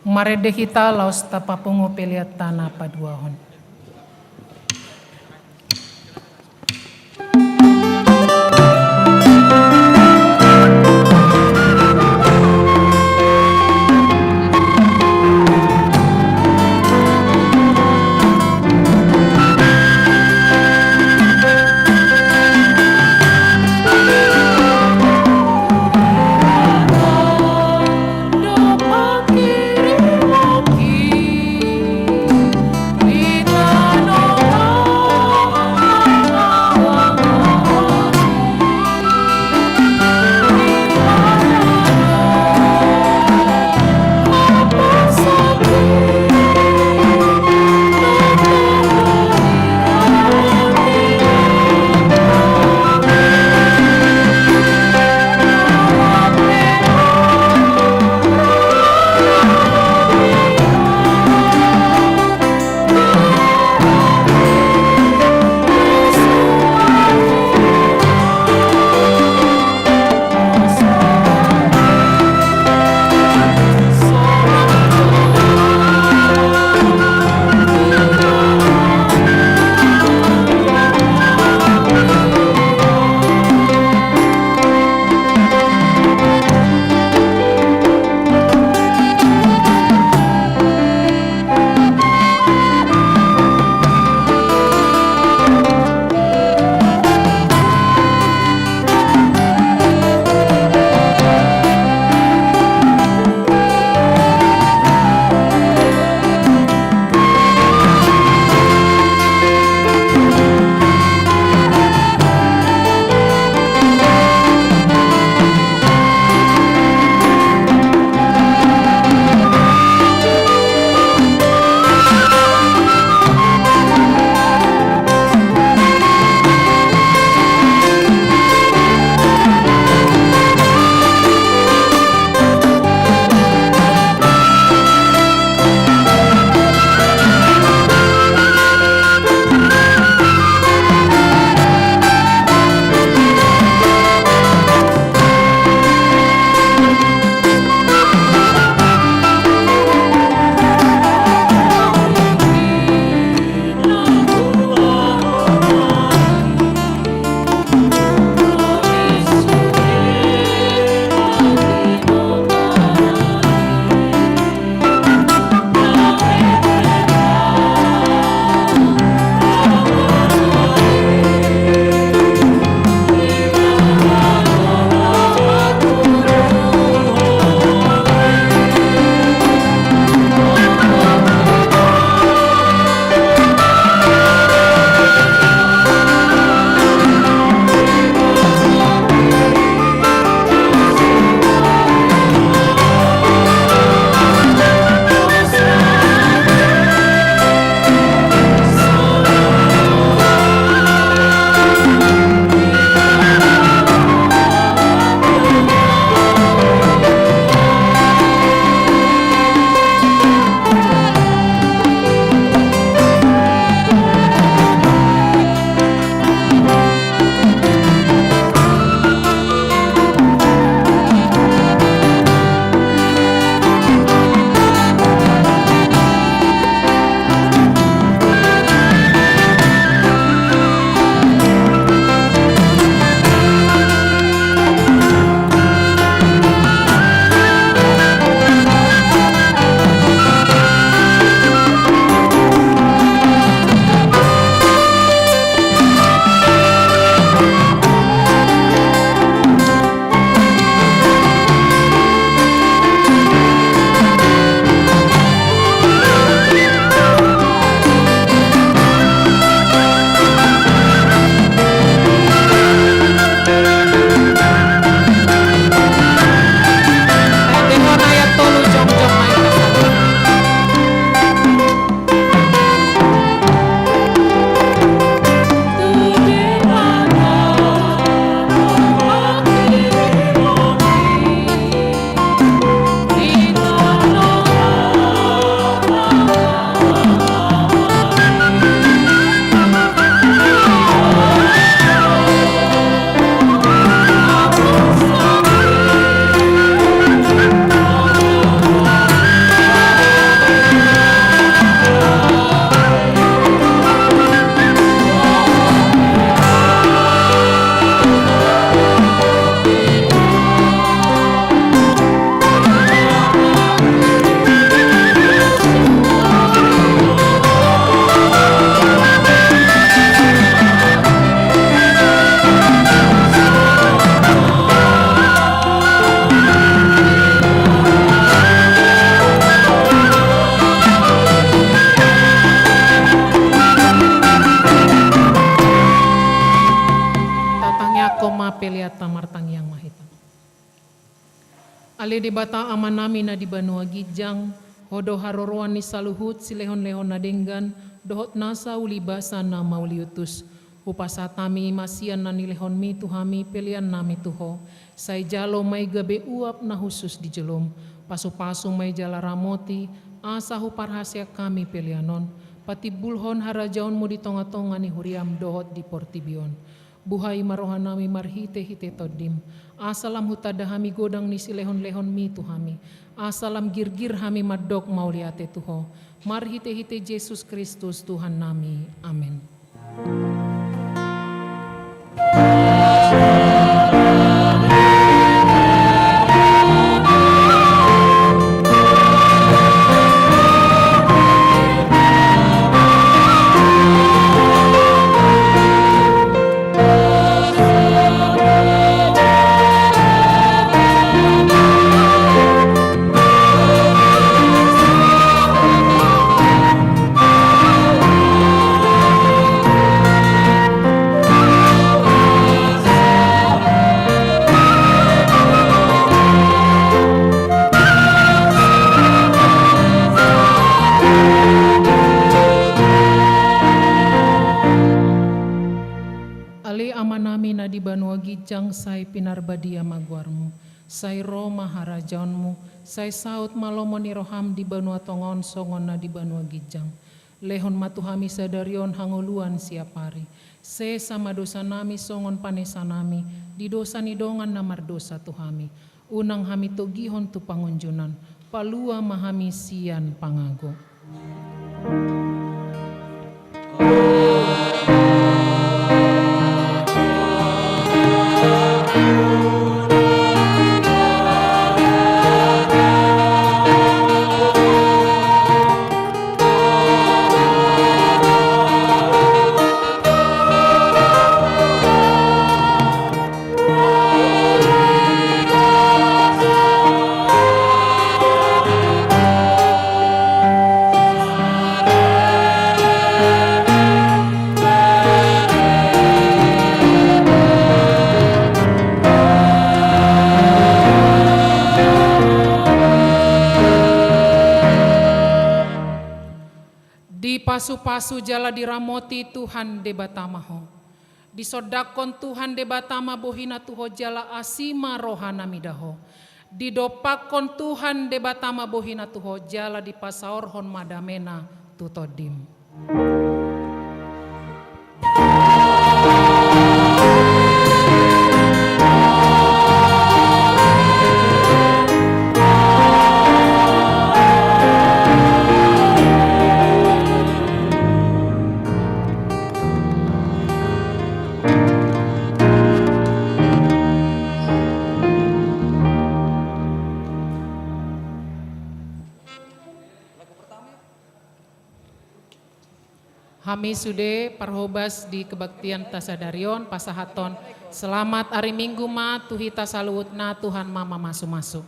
Marende hita laos tapapungu pelean ta na paduahon. Pelean ta, martangiang ma hita. Ale Debata Amanami na di banua ginjang, Ho do haroroan ni saluhut silehonlehon na denggan dohot nasa ulibasa na mauliutus. Hupasahat hami ma sian na nilehonmi tu hami peleannami tu Ho. Sai jalo ma i gabe uap na hushus di jolom. Pasupasu ma i jala ramoti, asa huparhaseang hami pelean on patimbulhon harajaonmu di tongatonga ni huriam dohot di portibi on. Buhai ma rohanami marhitehite Tondim, asa lam hutanda hami godang ni silehonlehonmi tu hami, asa lam girgir hami mandok mauliate tu Ho, marhitehite Jesus Kristus Tuhannami. Amen. Ale Amanami na di banua ginjang, sai pinarbadia ma goarmu. Sai ro ma harajaonmu, sai saut ma lomo ni roham di banua tonga on songon na di banua ginjang. Lehon ma tu hami sadari on hangoluan siapari. Sesa ma dosanami songon panesanami di dosa ni dongan na mardosa tu hami. Unang hami togihon tu pangunjunan, palua ma hami sian pangago. Dipasupasu jala diramoti Tuhan Debata ma ho. Disondangkon Tuhan Debata ma bohina tu ho jala asi ma rohana mida ho. Didompakkon Tuhan Debata ma bohina tu ho jala dipasaorhon ma damena tu tondim. Hami sude parhobas di kebaktian ta sadari on pasahathon selamat ari Minggu ma tu hita saluhutna, Tuhan ma mamasumasu.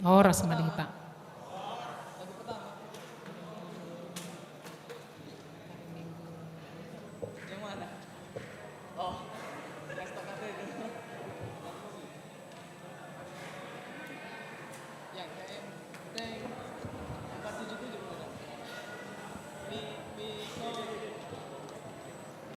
Horas ma di hita.